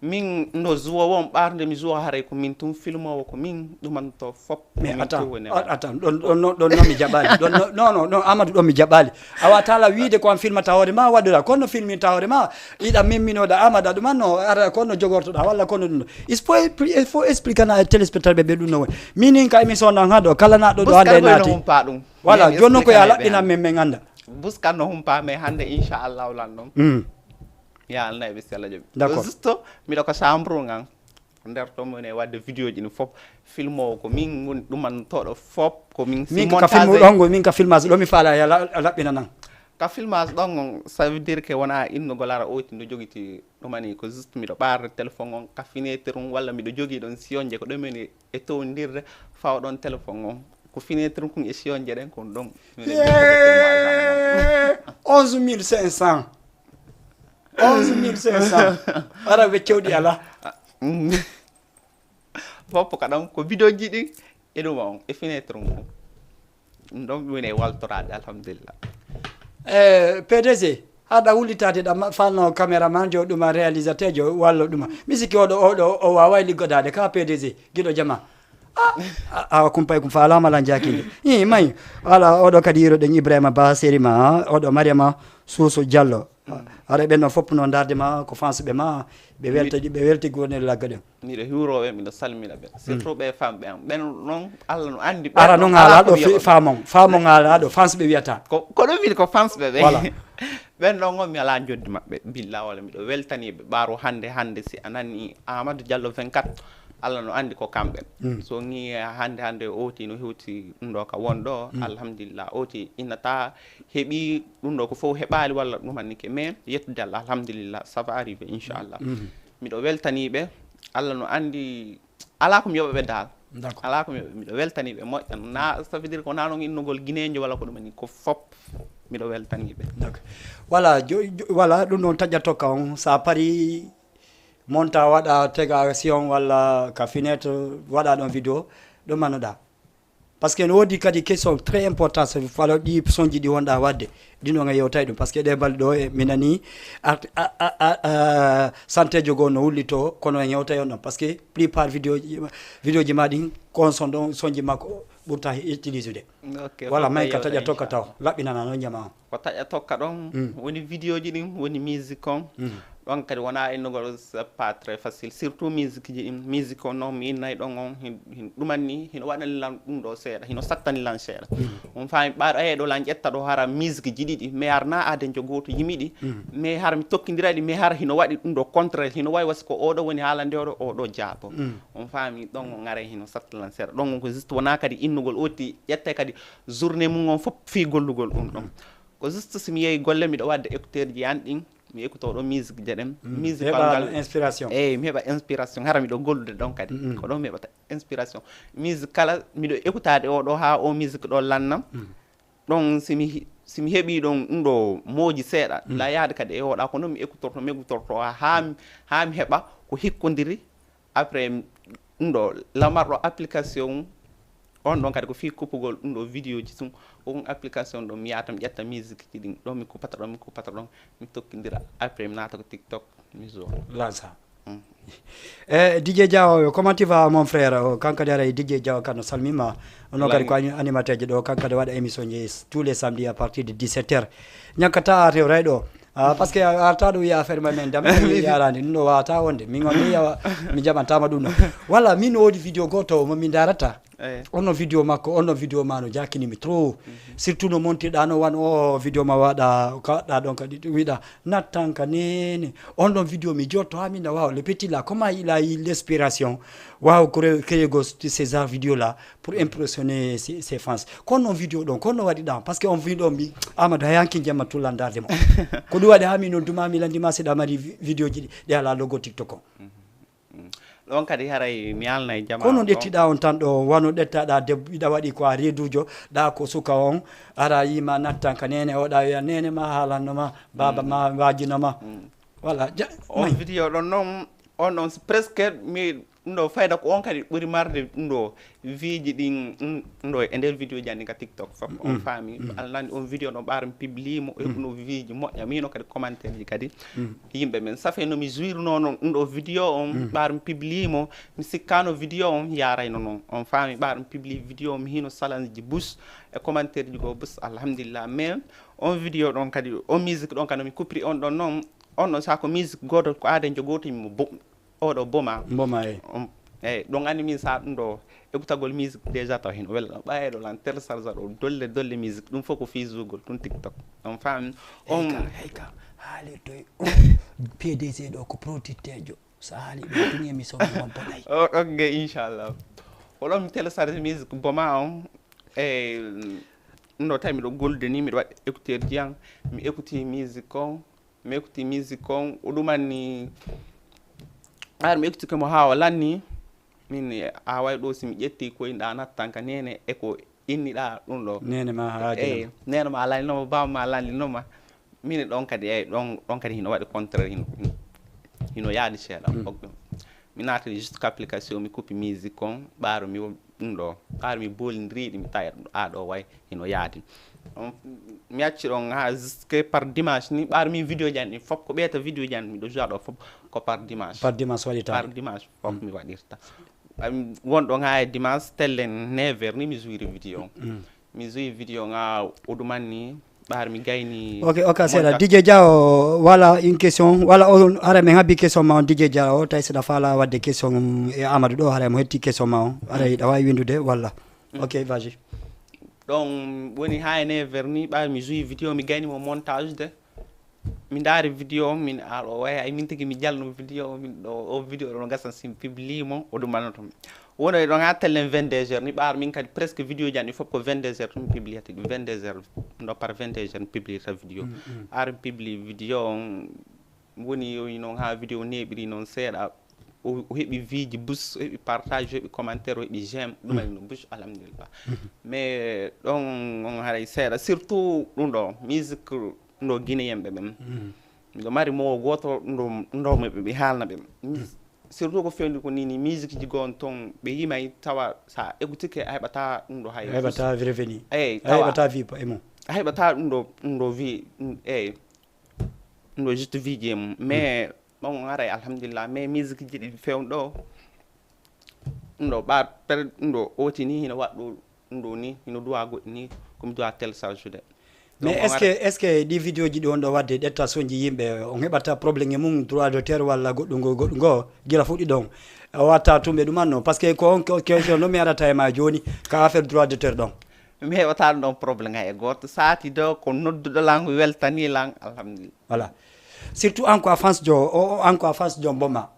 min no zuwa won ɓarde mi zuwa haray ko min tun filmowo ko min ɗumanto fop Mais min attends, tun woni attends, ɗon ɗon non ɗon non mi jaɓali. Ɗon non non non Amadou ɗon mi jaɓali. Awa tala wiide ko an filmata hoore ma waɗuɗa kono filminta hoore ma iɗa memminoɗa Amadou aɗuma no ara kono jogortoɗa walla kono ɗum. Il faut il faut expliquer na téléspectateur ɓe ɓe ɗum no woni. Minin ka émission nan ha ɗo kala naɗo ɗo hande naati. Humpa ɗum. Voilà joni noon ko ya laɓɓinan men men anda. Bus kan no humpa mais hande inchallahu lan noon. Mm. Ya alna e ɓe sella joɓi. D'accord. Juste miɗo ko chambre ngan. Nder to mone wadde vidéo ji ɗin fof filmowo ko min woni ɗumantoɗo fof ko min si Min ka filmu ɗon go min ka filmage ɗo mi faala ya la- laɓɓina nan. Ka filmage ɗon on ça veut dire que wona innugol ara oti no jogiti ɗumani ko juste miɗo ɓaarde téléphone on ka fenêtre um walla miɗo jogii ɗon siyonje ko ɗumeni e towndirde fawa ɗon téléphone on ko fenêtre um kun e siyonje ɗen kon ɗon. Onze mille cinq cent. Onze mille cinq cent. Ara weccewɗi ala. Foppo ka ɗon ko bidonji ɗin e ɗum on e fenêtre mum. Ɗum ɗon ɗum ene waltoraade alhamdulillah. E pdg haɗa wullitaade ɗam fanno caméraman jo ɗuma réalisateur jo wallo ɗuma mi sikki oɗo oɗo o waway liggodaade ka pdg giɗo jama. A kumpay kum faalama lan jakinde i may. Ala oɗo kadi yiroɗen ibrahima ba sérima oɗo mariama suuso diallo. Ara ɓen no fopp no darde ma ko fansuɓe ma ɓe welta ɓe welti gonel lagga ɗen. Miɗo hiwroɓe miɗo salmina ɓe surtout ɓe famɓe am ɓen noon allah no andi. Ara noon ala ɗo famon famon ala ɗo fansuɓe wiyata. Ko ɗum wini ko fansɓe ɓe. Voilà. Ɓen ɗon on mi alaa joddi maɓɓe billa wala miɗo weltaniɓe ɓaaro hannde hannde si a nani amadou diallo vingt-quatre. Allah no anndi ko kamɓe so ŋi hannde hannde oti no hewti ɗum ɗo ka won ɗo alhamdulillah oti innata heɓi ɗum ɗo ko fof heɓaali walla ɗumannike mais yettude allah alhamdulillah ça va arrivé inchallah. Miɗo weltaniɓe allah no anndi alaa ko mi yoɓaɓe daal. Alaa ko mi yoɓaɓe miɗo weltaniɓe moƴƴa na ça veut dire ko wona noon innugol guinejo walla ko ɗumani ko fop. Miɗo weltaniɓe. Voilà. Voilà ɗum ɗon taƴa tokka on sa pari monta waɗa tega sion walla ka finetre waɗa ɗon vidéo ɗum manoɗa. Par ce que no woodi kadi question très important so falo ɗi sonji ɗi wonɗa wadde ɗin on e yewtay ɗum par ce que ɗe balɗe ɗo e mi nani art santejo goo no wullito kono en yewtay on ɗon par ce que plupart vidéo vidéo ji ma ɗin kon son ɗon sonji makko ɓurta utilisude. Voilà may ka taƴa tokka taw laɓɓinana noon jama on. Ko taƴa tokka ɗon woni vidéo ji ɗin woni musique on. Ɗon kadi wona innugol c'est pas très facile surtout musique ji ɗin musique on noon mi innay ɗon on hin ɗumanni hino waɗani lan ɗum ɗo seeɗa hino sattani lan seeɗa. On faami ɓaɗo aye ɗo lan ƴetta ɗo hara musique ji ɗiɗi mais har na adenjo gooto yimiɗi mais hara mi tokkindira ɗi mais hara hino waɗi ɗum ɗo contraire hino wawi wasi ko oɗo woni haalande oɗo oɗo jaabo. On faami ɗon o ŋaray hino satta lan seeɗa ɗon on ko juste wona kadi innugol oti ƴette kadi journée mum on fof fii gollugol ɗum ɗon. Ko juste si mi yehi golle miɗo wadde écouteur ji an ɗin mi écouto ɗo musique je ɗen musique heɓa inspiration. Eyyi mi heɓa inspiration hara miɗo gollude ɗon kadi ko ɗon mi heɓata inspiration. Musique kala miɗo écoutade oɗo ha o musique ɗo lannam. Ɗon simi simi heɓi ɗon ɗum ɗo mooji seeɗa la yahde kadi e oɗa ko noon mi écoutorto mi écoutorto ha mi ha mi heɓa ko hikkodiri. Après ɗum ɗo lamarɗo application on ɗon kadi ko fii kuppugol ɗum ɗo vidéo ji tun on application ɗo mi yahata mi ƴetta musique ji ɗin ɗo mi kuppata ɗon mi kuppata ɗon mi tokkindira après mi naata ko tiktok mi joue. Lansa. Eh, D J Diaw, comment tu vas, mon frère? Oh, kankadi aray D J Diaw kano salmima. Ono kadi ko ani- animateur ji ɗo, kankadi waɗa émission ji tous les samedis à partir de dix-sept heures. Ñakkata arte o rayɗo. Ah, parce que a arta ɗo wiya affaire ma men dam yarani ɗum ɗo wawata wonde min on ni yawa mi jaɓantama ɗum ɗo. Walla min no wodi vidéo goto mo min darata. Onno vidéo makko, onno vidéo ma no jakinimi trop. Surtout no montirɗa no wan o vidéo ma waɗa kaɗɗa ɗon kadi wiɗa nattanka nene. Onno vidéo mi jotto ha min na wawa le petit là comment il a eu l'inspiration wawa créer go ces genres vidéo là pour impressionner ses, ses fans. Kono vidéo ɗon kono waɗi ɗam parce que on vidéo mi Amadou hayanki jemma tullandarde mo. Ko ɗum waɗi ha min nodduma mi landima seɗa mari vidéo ji ɗi ala logo TikTok on. Ɗon kadi haray mi alnay jama. Kono ɗettiɗa on tan ɗo wano ɗettaɗa debbo ɗa waɗi ko a reedujo ɗa ko suka on ara yima nattan ka nene oɗa wiya nene ma haalannoma baba ma wajinoma. Voilà. On vidéo ɗon noon on ɗon presque mi ɗum ɗo fayda ko on kadi ɓuri marde ɗum ɗo viiji ɗin ɗum ɗo e nder vidéo ji anni ka TikTok fof on faami. Alanani on vidéo ɗon ɓaaro mi publie mo o heɓuno viiji moƴƴa mi hino kadi commentaire ji kadi yimɓe ɓen safe no mi jouirnono ɗum ɗo vidéo on ɓaaro mi publie mo mi sikkano vidéo on yarayno noon on faami ɓaaro mi publie vidéo on mi hino salanji bus e commentaire ji goo bus alhamdulillah mais on vidéo ɗon kadi on musique ɗon kadi no mi kupri on ɗon noon on ɗon sako musique goto ko aden jogotimi mo bo oɗo boma mboma e eyyi ɗon anndi min sa ɗum ɗo écoutagol musique déjà taw hino wela ɗo ɓaye ɗo lan télécharge ɗo dolle dolle musique ɗum fof ko fisugol ɗum tiktok on faami on heyka haalirtoy pdc ɗo ko productejo so haali ɗum tun émission mon bonay o ɗogge inchallah oɗon mi télécharge musique boma on e ɗum ɗo tawi miɗo golde ni miɗo waɗi écouteur ji an mi écouti musique on mi ekkuti musique on o ɗumanni ar mi ekkutike mo haa o lanni min a way ɗo si mi ƴetti koyinɗa nattan ka nene e ko inniɗa ɗum ɗo nene ma haajinoma nene ma lanninoma baba ma lanninoma min ɗon kadi eyi ɗon ɗon kadi hino waɗi contraire hino hino yaadi seeɗa mi naatani juste ko application mi coupi musique on ɓaaro mi ɗum ɗo ɓaaro mi bolindiriɗi mi tawi a ɗo way hino yaadi mi acci ɗon ha jusque par dimanche ni ɓaaro min vidéo ji an ɗin fof ko ɓeeta vidéo ji an miɗo joua ɗo fof ko par dimanche par dimanche waɗirta par dimanche fof mi waɗirta won ɗon ha e dimanche tellen neuf heures ni mi jouiri vidéo on mi jouiri vidéo on ha oduman ni ɓaar mi gayni ok ok seeɗa dj dia o wala une question wala on ara min habbi question ma on dj dia o tawi seɗa faala wadde question e amadou ɗo haray mo hetti question ma on ara hiɗa wawi windude walla ok vas-y ɗon woni ha e neuf heures ni ɓaar mi joui vidéo mi gayni mo montage de mi ndaari vidéo on min aɗo way ay min tigi mi jalno vidéo on min ɗo o vidéo ɗo no gasa si mi publie mo o ɗum annoto mi wono e ɗon ha tellen vingt-deux heures ni ɓaar min kadi presque vidéo ji an ɗi fof ko vingt-deux heures tun mi publiata ɗi vingt-deux heures ɗo par vingt-deux heures mi publiata vidéo ar mi publie vidéo on woni yoyi noon ha vidéo neeɓiri noon seeɗa o heɓi viji bus o heɓi partage o heɓi commentaire o heɓi j'aime ɗum ay no bus alhamdulillah mais ɗon on haray seeɗa surtout ɗum ɗo musique ɗum ɗo guinéen ɓe ɓen miɗo mari mo goto ɗum ɗo ɗum ɗo muɓe ɓe haalna ɓe surtout ko fewndi ko nini musique ji goo on toon ɓe yimay tawa sa écoutike a heɓata ɗum ɗo hay heɓata revenu eyyi a heɓata vie e mum a heɓata ɗum ɗo ɗum ɗo vie eyyi ɗum ɗo juste vie ji e mum mais ɗon haray alhamdulillah mais musique ji ɗi fewndo ɗum ɗo ɓaar per ɗum ɗo oti ni hino waɗɗo ɗum ɗo ni hino duwa goɗɗi ni komi duwa télécharge de mais est ce que est ce que ɗi vidéo ji ɗi on ɗo wadde ɗetta soñji yimɓe on heɓata probléme e mum droit de terre walla goɗɗum ngo goɗɗum ngo gila fuɗɗi ɗon o watta tumɓe ɗum anno par ce que ko on question no mi arata e ma joni ka affaire droit de terre ɗon mi heɓata ɗum ɗon probléme hay e goto sati do ko nodduɗo lan weltani lan alhamdulillah voilà surtout an ko a fans jo o an ko a fans jo mboma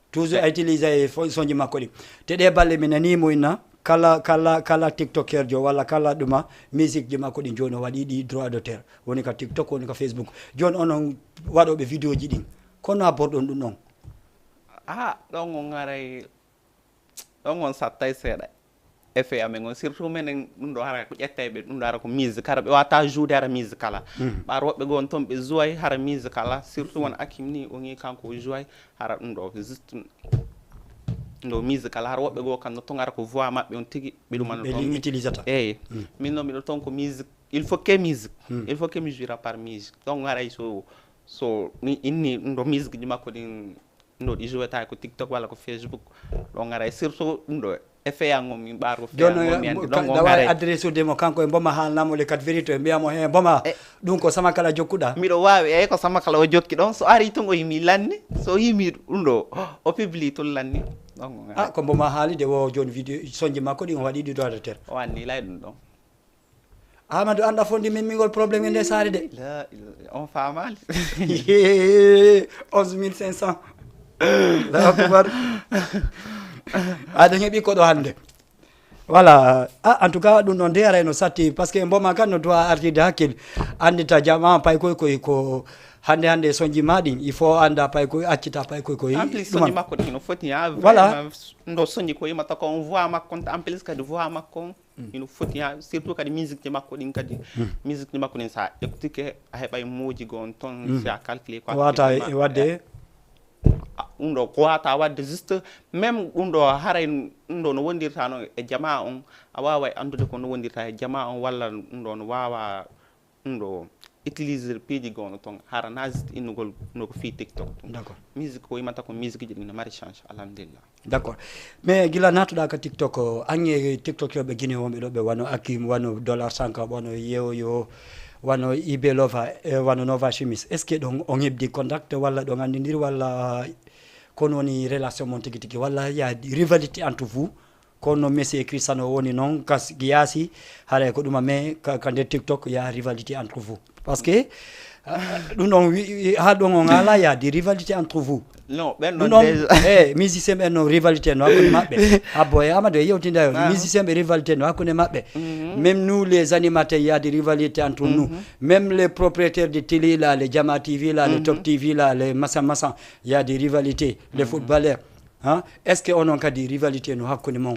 toujours a utilisé e soñji makko ɗi te ɗe balle mi nani mo inna kala kala kala tiktoker jo walla kala ɗuma musique ji makko ɗi joni o waɗi ɗi droit de terre woni ka tiktok woni ka facebook joni onon waɗoɓe vidéo ji ɗin kono a borɗon ɗum ɗon a ɗon on haray ɗon on sattay seeɗa effet amen on surtout menen ɗum ɗo hara ko ƴettay ɓe ɗum ɗo hara ko musique hara ɓe wata joude hara musique kala ɓar woɓɓe goo on toon ɓe jouay hara musique kala surtout won akim ni o gi kanko o jouay hara ɗum ɗo juste ɗo musique kala hara woɓɓe goo kam no toon hara ko voix maɓɓe on tigi ɓe ɗumanno toon utilisata eyyi min noon miɗo toon ko musique il faut que musique il faut que mi jouira par musique donc haray so so mi inni ɗum ɗo musique ji makko ɗin ɗo ɗi jouetaaki ko TikTok walla ko Facebook. Ɗo ngara e surtout ɗum ɗo effet an on min ɓaar ko feya on mi andi ɗon on ngara. Adresse ude mo kanko e mboma haalnamo le quatre vérité mbiyamo he mboma ɗum ko sama kala jokkuɗa. Miɗo wawi eyi ko sama kala o jokki ɗon so ari tun o yimi lanni so yimi ɗum ɗo o publie tun lanni. Ɗon o ngara. Ah, ko mboma haalide wo joni vidéo sonji makko ɗin o waɗi ɗi doit de terre o anni lay ɗum ɗon. Amadou, anda fondi min mingol problème e nde saare de. La ilaha, on faamaali. Onze mille cinq cents. Allahu akbar. Aɗa heɓi koɗo hannde. Voilà. Ah, en tout cas, ɗum ɗon de arayno satti, parce que mboma kan no doit artide hakkil. Andita jama pay koy koy ko hannde hannde sonji ma ɗin, il faut anda pay koy accita pay koy koy. En plus sonji makko ɗin no foti ha. Voilà. Vraiment, ndo sonji ko yimata ko on voix makko on, en plus kadi voix makko on. Ino foti ha surtout kadi musique ji makko ɗin kadi. Musique ji makko ɗin sa écoutike a heɓay moji goo on ton si a calculé quoi. Wata e wadde. Ɗum ɗo ko wata wadde juste même ɗum ɗo haray ɗum ɗo no wondirta noon e jama on, a wawa e andude ko no wondirta e jama on walla ɗum ɗo no wawa ɗum ɗo utiliser piiji goo no ton hara na juste innugol no ko fii TikTok ɗum. D'accord. Musique ko yimata ko musique ji ɗin no mari change alhamdulillah. D'accord. Mais gila natuɗa ka TikTok, an e TikTok yoɓe Guinée wonɓe ɗo ɓe wano Akim, wano Dollar Sanka, wano Yeoyo, wano Ibe Lova, eh, wano Nova Chimis. Est-ce que ɗon on hebdi contact walla ɗon andidiri walla kono woni relation mon tigi tigi walla ya rivalité entre vous? Kono Messi e Cristiano woni noon kas yaasi haray ko ɗuma mais ka, ka nder TikTok ya rivalité entre vous. Parce que ah, ɗum ɗon wi- wi- ha ɗon on ala yaadi rivalité entre vous. Non ɓen ɗum ɗon ɗon déjà. E musicien ɓen no rivalité no hakkude maɓɓe. Habbo e Amadou e yewtida yo musicien ɓe rivalité no hakkude maɓɓe. Même nous les animateurs yaadi rivalité entre nous. Même les propriétaires de télé là les Jama TV là les Top TV là les masan masan yaadi rivalité les footballeurs. Hein? Est-ce que onon kadi rivalité no hakkude mon?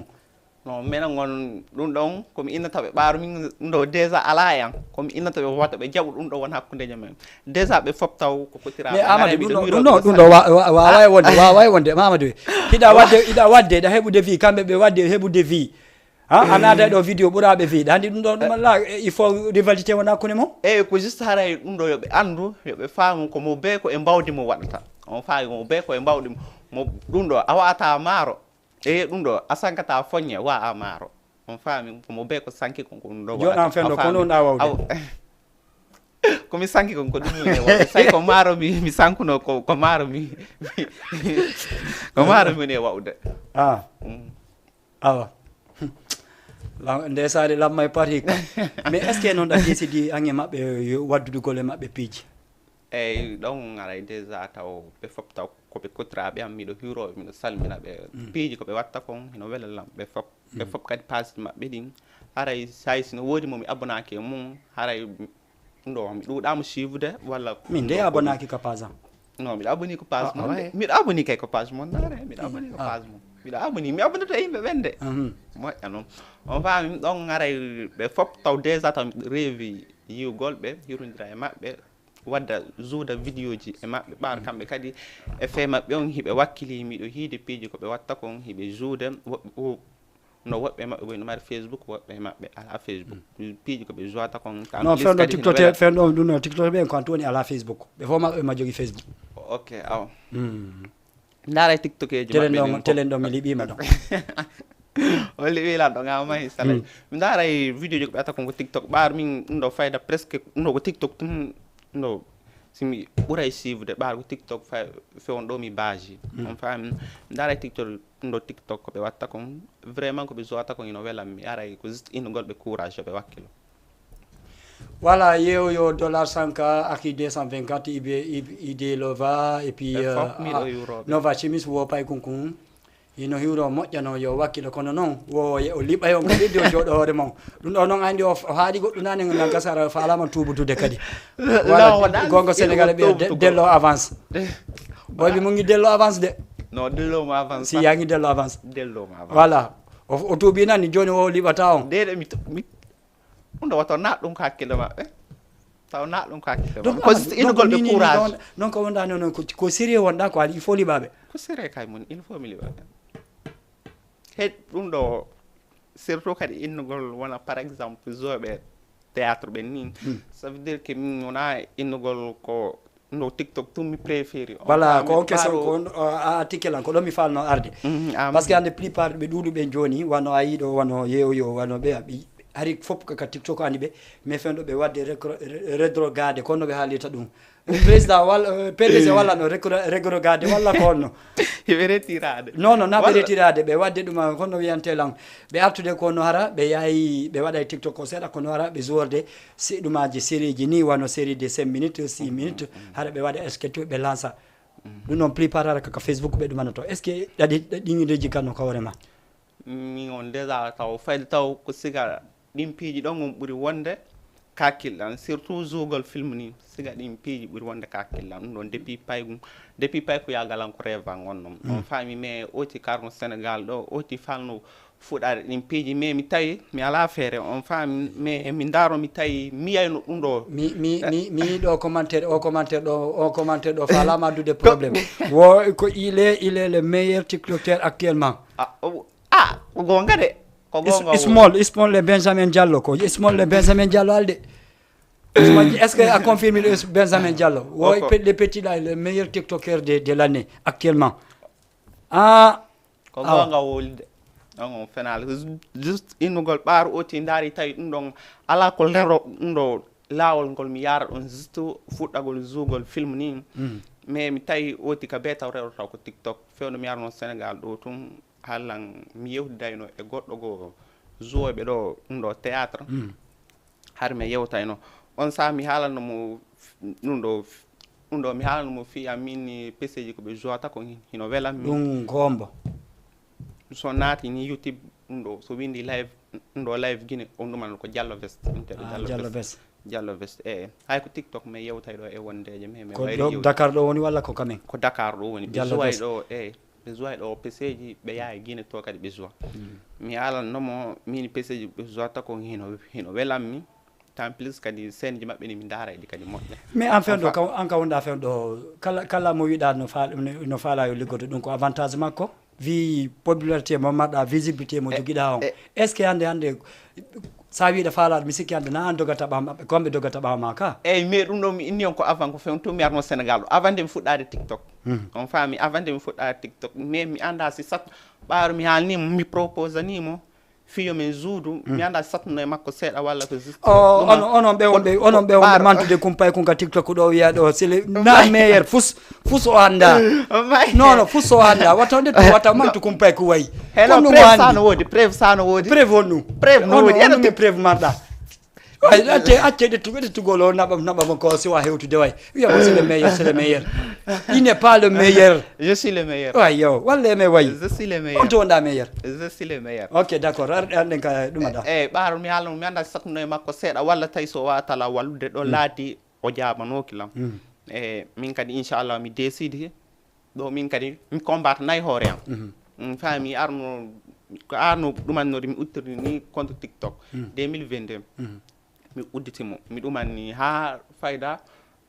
Non minen on ɗum ɗon komi innata ɓe ɓaaru min ɗo déjà ala e an komi innata ɓe wata ɓe jaɓu ɗum ɗo won hakkundeje men déjà ɓe fof taw ko fotira mais Amadou ɗum ɗo ɗum ɗo ɗum ɗo wawa e wonde wawa e wonde ma Amadou hiɗa wadde hiɗa wadde ɗa heɓude vie kamɓe ɓe wadde heɓude vie. Ha a naada ɗo vidéo ɓuraɓe vie ɗa andi ɗum ɗo ɗum alla il faut rivalité wona hakkunde mon. Eyyi ko juste haray ɗum ɗo yoɓe andu yoɓe faamu ko mo be ko e mbawdi mo waɗata on faami mo be ko e mbawdi mo ɗum ɗo a wata maaro. E ɗum ɗo a sankata foññe wa a maaro on faami ko mo be ko sanki ko ɗum ɗo joɗan fendo ko non ɗa wawde. Ko mi sanki kon ko ɗum ne wawde say ko maaro mi mi sankuno ko ko maaro mi ko maaro mi ne wawde. Ah. Awa. Nde saari lamma e pari mais est ce que noon ɗa décidi ange maɓɓe waddude golle maɓɓe piiji? Eyyi ɗon aray déjà taw ɓe fof taw koɓe kotraɓe am miɗo hiroɓe miɗo salmina ɓe piiji koɓe watta kon hino wela lam ɓe fof ɓe fof kadi page maɓɓe ɗin haray say sino woodi mo mi abonaki e mum haray ɗum ɗo mi ɗuɗamo suivre walla min de abonaki ka page am. Non miɗo aboni ko page mon de miɗo aboni kay ko page mon nare miɗo aboni ko page mon miɗo aboni mi abonoto e yimɓe ɓen de. Moƴƴa noon on faami ɗon aray ɓe fof taw déjà taw reewi yiwgol ɓe hirodira e maɓɓe wadda jouda vidéo ji e maɓɓe ɓaar kamɓe kadi e fee maɓɓe on hiɓe wakkili miɗo hiide piiji ko ɓe watta kon hiɓe joude woɓɓe no woɓɓe maɓɓe woni mari facebook woɓɓe maɓɓe ala facebook piiji ko ɓe jouata kon non fen ɗo tiktote fen ɗo ɗum no tiktote ɓen ko antu woni ala facebook ɓe fof maɓɓe ma jogi facebook. Ok awa. Ndaara e tiktokeji telen ɗo telen ɗo mi liɓima ɗo. On liɓi lan ɗo ngama mahi salay mi ndaara e vidéo ji ko ɓe atta kon ko tiktok ɓaar min ɗum ɗo fayda presque ɗum ɗo ko tiktok tun ɗo simi ɓuray suivre ɓaar ko tiktok fay fewon ɗo mi baaji on faami mi ndaara e tiktok ɗum ɗo tiktok ko ɓe watta kon vraiment ko ɓe jouata kon ino welam mi aray ko juste innugol ɓe courage yo ɓe wakkilo. Voilà yeew yo dollar sanka aki deux cent vingt-quatre ibe ide lova et puis nova chimis wo pay kunkun hino hiwro moƴƴano yo wakkilo kono noon wo o liɓay on kadi de o jooɗo hoore mon ɗum ɗo noon andi o haaɗi goɗɗum nani nan gasara faalama tubutude kadi voilà gonga sénégal ɓe dello avance boyɓe mu ngi dello avance de. Non dello mo avance si yaa ngi dello avance dello mo avance voilà o tuubi nani joni o liɓata on. Ɗum ɗo wata naat ɗum ko hakkille maɓɓe taw naat ɗum ko hakkille maɓɓe ko juste innugol ɓe courage. Donc wonda noon ko sérieux wonɗa ko aɗa il faut liɓaɓe. Ko sérieux kay mon il faut mi liɓaɓe. He ɗum ɗo surtout kadi innugol wona par exemple joɓe théâtre ɓen ni ça veut dire que min wona innugol ko No TikTok tun mi préféri. Voilà, ko on question ko on a article an ko ɗon mi falno arde. Parce que hande plupart ɓe ɗuɗu ɓen joni wano a yiɗo wano yeoyo wano ɓe aɓi hari fof kaka TikTok ani ɓe mais fewndo ɓe wadde rétrogade kono ɓe haalirta ɗum. Président walla PDG walla no rétrogade walla ko honno? Hiɓe retirade. Non non na ɓe retirade ɓe wadde ɗum honno wiyante lan ɓe artude ko no hara ɓe yahi ɓe waɗa e TikTok ko seeɗa ko no hara ɓe jouerde. Ɗumaji série ji ni wano série de cinq minutes six minutes hara ɓe waɗa sketch ɓe lansa. Ɗum noon plupart hara kaka Facebook ɓe ɗumanoto est ce que ɗaɗi ɗiŋireji kan no ka hoore ma? Min on déjà taw fayde taw ko siga ɗin piiji ɗon on ɓuri wonde kakkillan surtout zugol film ni siga ɗin piiji ɓuri wonde kakkillan ɗum ɗon depuis paygum depuis pay ko yagalan ko rêve an on non on faami mais oti karno Sénégal ɗo oti falno fuɗaade ɗin piiji mais mi tawi mi ala feere on faami mais mi ndaaro mi tawi mi yayno ɗum ɗo. Mi mi mi mi ɗo commentaire o commentaire ɗo o commentaire ɗo falama dude problème. Wo ko il est il est le meilleur TikToker actuellement. Ah, ko gonga de. Ko gonga. Small small le Benjamin Diallo ko small le Benjamin Diallo alde. Est-ce que a confirmé le Benjamin Diallo? Wo le petit là le meilleur TikToker de de l'année actuellement. Ah. Ko gonga wolde. On on fenaali juste innugol ɓaaru oti ndaari tawi ɗum ɗon ala ko lero ɗum ɗo laawol ngol mi yaara ɗon juste fuɗɗagol zugol film ni. Mais mi tawi oti ka bee taw rewrata ko TikTok fewndo mi yarno Sénégal ɗo tun hallan mi yewtidayno e goɗɗo goo jouoɓe ɗo ɗum ɗo théâtre. Har mi yewtayno on saha mi haalanno mo ɗum ɗo ɗum ɗo mi haalanno mo fii am min peseji ko ɓe jouata ko hino welan mi. Ɗum gombo. So naati ni YouTube ɗum ɗo so windi live ɗum ɗo live Guinée on ɗuman ko Diallo Vest inteɗo. Ah, Diallo Vest. Diallo Vest e hay ko TikTok mi yewtay ɗo e wondeje mi mi wayri. Ko Dakar ɗo woni walla ko kamen? Ko Dakar ɗo woni ɓe jouay ɗo e ɓe jouay ɗo peseji ɓe yaha e Guinée to kadi ɓe joua. Mi haalanno mo min peseji ɓe jouata ko hino hino welan mi. Tant plus kadi scène ji maɓɓe ni mi ndaara eɗi kadi moƴƴa. Mais en fait ɗo an ka wonɗa fen ɗo kala kala mo wiɗa no faala no faala yo liggodo ɗum ko avantage makko. Wi popularité mo marɗa visibilité mo jogiɗa on est ce que hande hande sa wiɗa faalaɗo mi sikki hande na an dogata ɓawa maɓɓe ko kamɓe dogata ɓawa ma ka? Eyyi mais ɗum ɗo mi inni on ko avant ko fewn to mi arno Sénégal ɗo avant nde mi fuɗɗade TikTok. On faami avant nde mi fuɗɗade TikTok mais mi anda si sat ɓaaro mi haalnimo mi proposanimo fiyo men juudu mi anda sattuno e makko seeɗa walla ko juste. Ono onon ɓe wonɓe onon ɓe wonɓe mantude kumpay kun ka TikTok ɗo wiya ɗo sele na meilleur fus fus o anda. Non non fus o anda wata nde tu wata mantu kumpay ko wayi. Heno preuve sano wodi preuve sano wodi preuve on ɗum. Preuve no wodi eno te preuve marɗa. Ay acce acce de tugo de tugo lo naba naba mo ko siwa hewtude way. Wiya mo c'est le meilleur c'est le meilleur. Il n'est pas le meilleur. Je suis le meilleur. Way yo walla eme way. Je suis le meilleur. On to wonda meilleur. Je suis le meilleur. Ok d'accord. Ar ar den ka duma da. Eh ɓaaro mi haalno mi anda satno e makko seeɗa walla tawi so watala wallude ɗo laati o jaabanooki lam. E min kadi inchallah mi décidi ɗo min kadi mi combatanayi hoore am. Mi faami arno ko arno ɗumannori mi uttirni ni compte TikTok deux mille vingt-deux. Mi udditi mo mi ɗumanni haa fayda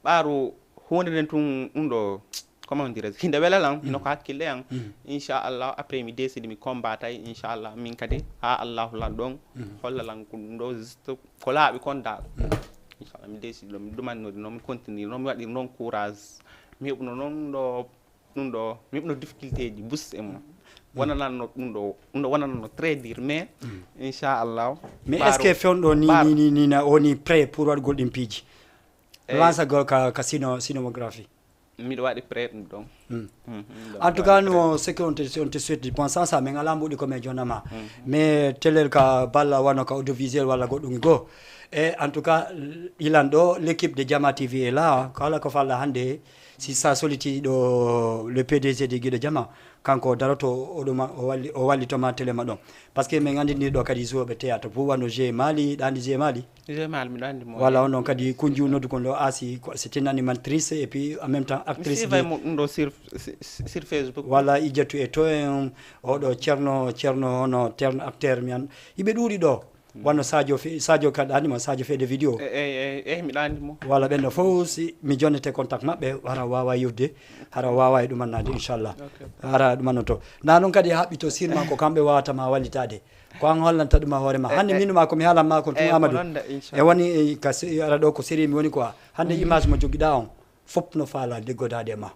ɓaaru huunde nden tun ɗum ɗo comment dirais hinde wela lan hino ko hakkille an. Inchallah après mi décidi mi combatay inchallah min kadi ha allahu lan ɗon holla lan ko ɗum ɗo juste ko laaɓi kon dal. Inchallah mi décidi ɗo mi ɗumannori noon mi continue noon mi waɗi noon courage mi heɓuno noon ɗo ɗum ɗo mi heɓuno difficulté ji bus e mum wonananno ɗum ɗo ɗum ɗo wonananno très dur mais inchallah. Mais est ce que fewndo ni ni ni na woni prêt pour waɗgol ɗin piiji lansagol ka ka sino sinomographie? Miɗo waɗi prêt ɗum ɗon. En tout cas no ce que on te on te souhaite bon sans ça min ala mbuɗi ko min jonama. Mais télé ka balla wano ka audiovisuel walla goɗɗum go. E en tout cas ilan ɗo l'équipe de Jama T V est là kala ko falla hande si sa soliti ɗo le P D G de Guiɗo Jama kanko daroto oɗuma o walli o wallitoma télé ma ɗon. Parce que min andini ɗo kadi joueɓe théâtre pour wano G Mali ɗandi G Mali. Général miɗo anndi mo. Voilà on noon kadi kunju noddu kon ɗo asi c'est une animatrice et puis en même temps actrice. Mi suivay mo ɗum ɗo sur sur Facebook. Voilà i ƴettu e to en oɗo ceerno ceerno hono ceerno acteur mi an hiɓe ɗuuɗi ɗo. Wano Sadio Sadio kadi anndi mo Sadio feede vidéo. Eyi eyi eyi miɗo anndi mo. Voilà ɓen ɗo fof si mi jonnete contact maɓɓe hara wawa yiwde hara wawa e ɗumannaade inchallah. Hara ɗumannoto na noon kadi haɓɓito sirma ko kamɓe wawata ma wallitaade. Ko an hollanta ɗum a hoore ma hannde min ma ko mi haalan ma kon tun amadou. E woni ka ara ɗo ko série mi woni quoi hannde image mo jogiɗa on. Fof no faalaa liggodaade e ma.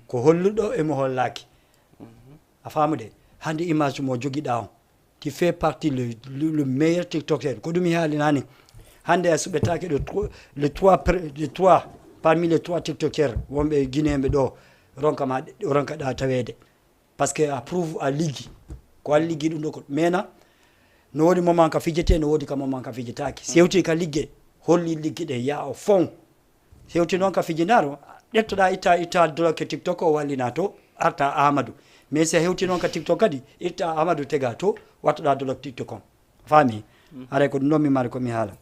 Ko holluɗo e mo hollaaki. A faamude? Hannde image mo jogiɗaa on, tu fais partie le, le, le meilleur TikToker. Ko ɗum mi haalinaani. Hannde a suɓetaake ɗo tro-, les trois pre-, les trois, parmi les trois TikTokers wonɓe Guinéen ɓe ɗo, ronka ma, ronkaɗaa taweede. Parce que a prouve a liggi. Ko a liggi ɗum ɗo ko mena. No woodi moment ka fijete, no woodi ka moment ka fijetaake. Si hewti ka ligge, holli ligge ɗe yaa o fon. Si hewti noon ka fijindaaro, ƴettoɗaa itta, itta dolokke TikTok o wallina to, arta Amadou. Mais si a hewti noon ka TikTok kadi, itta Amadou tega to, wattoɗaa dolokke TikTok on. Faami? Haray ko ɗum ɗon mi mari ko mi haala.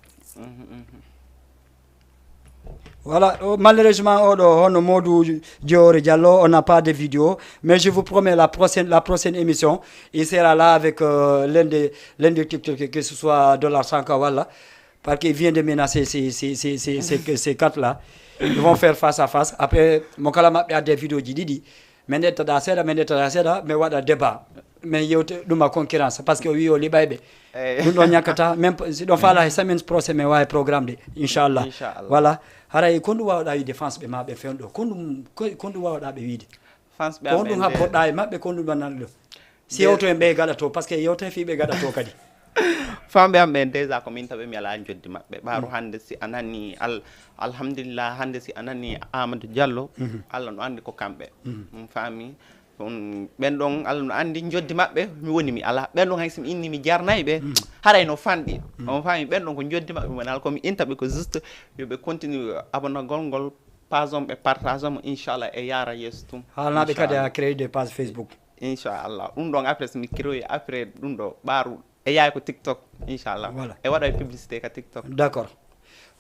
Voilà, oh, malheureusement, oɗo, hono Modou Diore Diallo, on n'a pas de vidéo, mais je vous promets la prochaine, la prochaine émission, il sera là avec, euh, l'un des, l'un des TikTokers, que ce soit Dollar Sanka, voilà, parce qu'il vient de menacer ces, ces, ces, ces, ces, ces quatre-là. Ils vont faire face à face. Après, mo kala maɓɓe adda vidéo ji ɗiɗi. Min ƴettaɗa seeɗa, min ƴettaɗa seeɗa, mi waɗa débat. Min yewte ɗum a concurrence, parce que o wi o liɓay ɓe. Ɗum ɗo ñakkata, même si ɗon faala he semaine prochaine, mi wawi programme de, inchallah. Inchallah. Voilà. Haray ko ɗum wawɗa wiide fans ɓe ma ɓe fewndo ɗo? Ko ɗum, ko, ko ɗum wawɗa ɓe wiide? Fans ɓe ko am ɗum ɓen de habboɗa e maɓɓe, ko ɗum ɗon nan ɗo? Si yewto en ɓe gaɗa to, parce que yewto en fi ɓe gaɗa to kadi. Famɓe am ɓen déjà ko min tawi mi alaa joddi maɓɓe. Ɓaaru hannde si a nani al-, alhamdulillah, hannde si a nani Amadou Diallo, Allah no anndi ko kamɓe. On faami? On ɓen ɗon Allah no anndi joddi maɓɓe, mi woni mi alaa. Ɓen ɗon hay si mi inni mi jarnay ɓe, haray no fanɗi. On faami? Ɓen ɗon ko joddi maɓɓe woni alaa. Ko mi inta ɓe ko juste yo ɓe continue abonnagol ngol page on, ɓe partage mo, inchallah e yaara yeeso tum. Haalnaɓe kadi a créé des pages Facebook. Inchallah. Ɗum ɗon après so mi créé après ɗum ɗo ɓaaru e yaay ko TikTok, inchallah. Voilà. E waɗa e publicité ka TikTok. D'accord.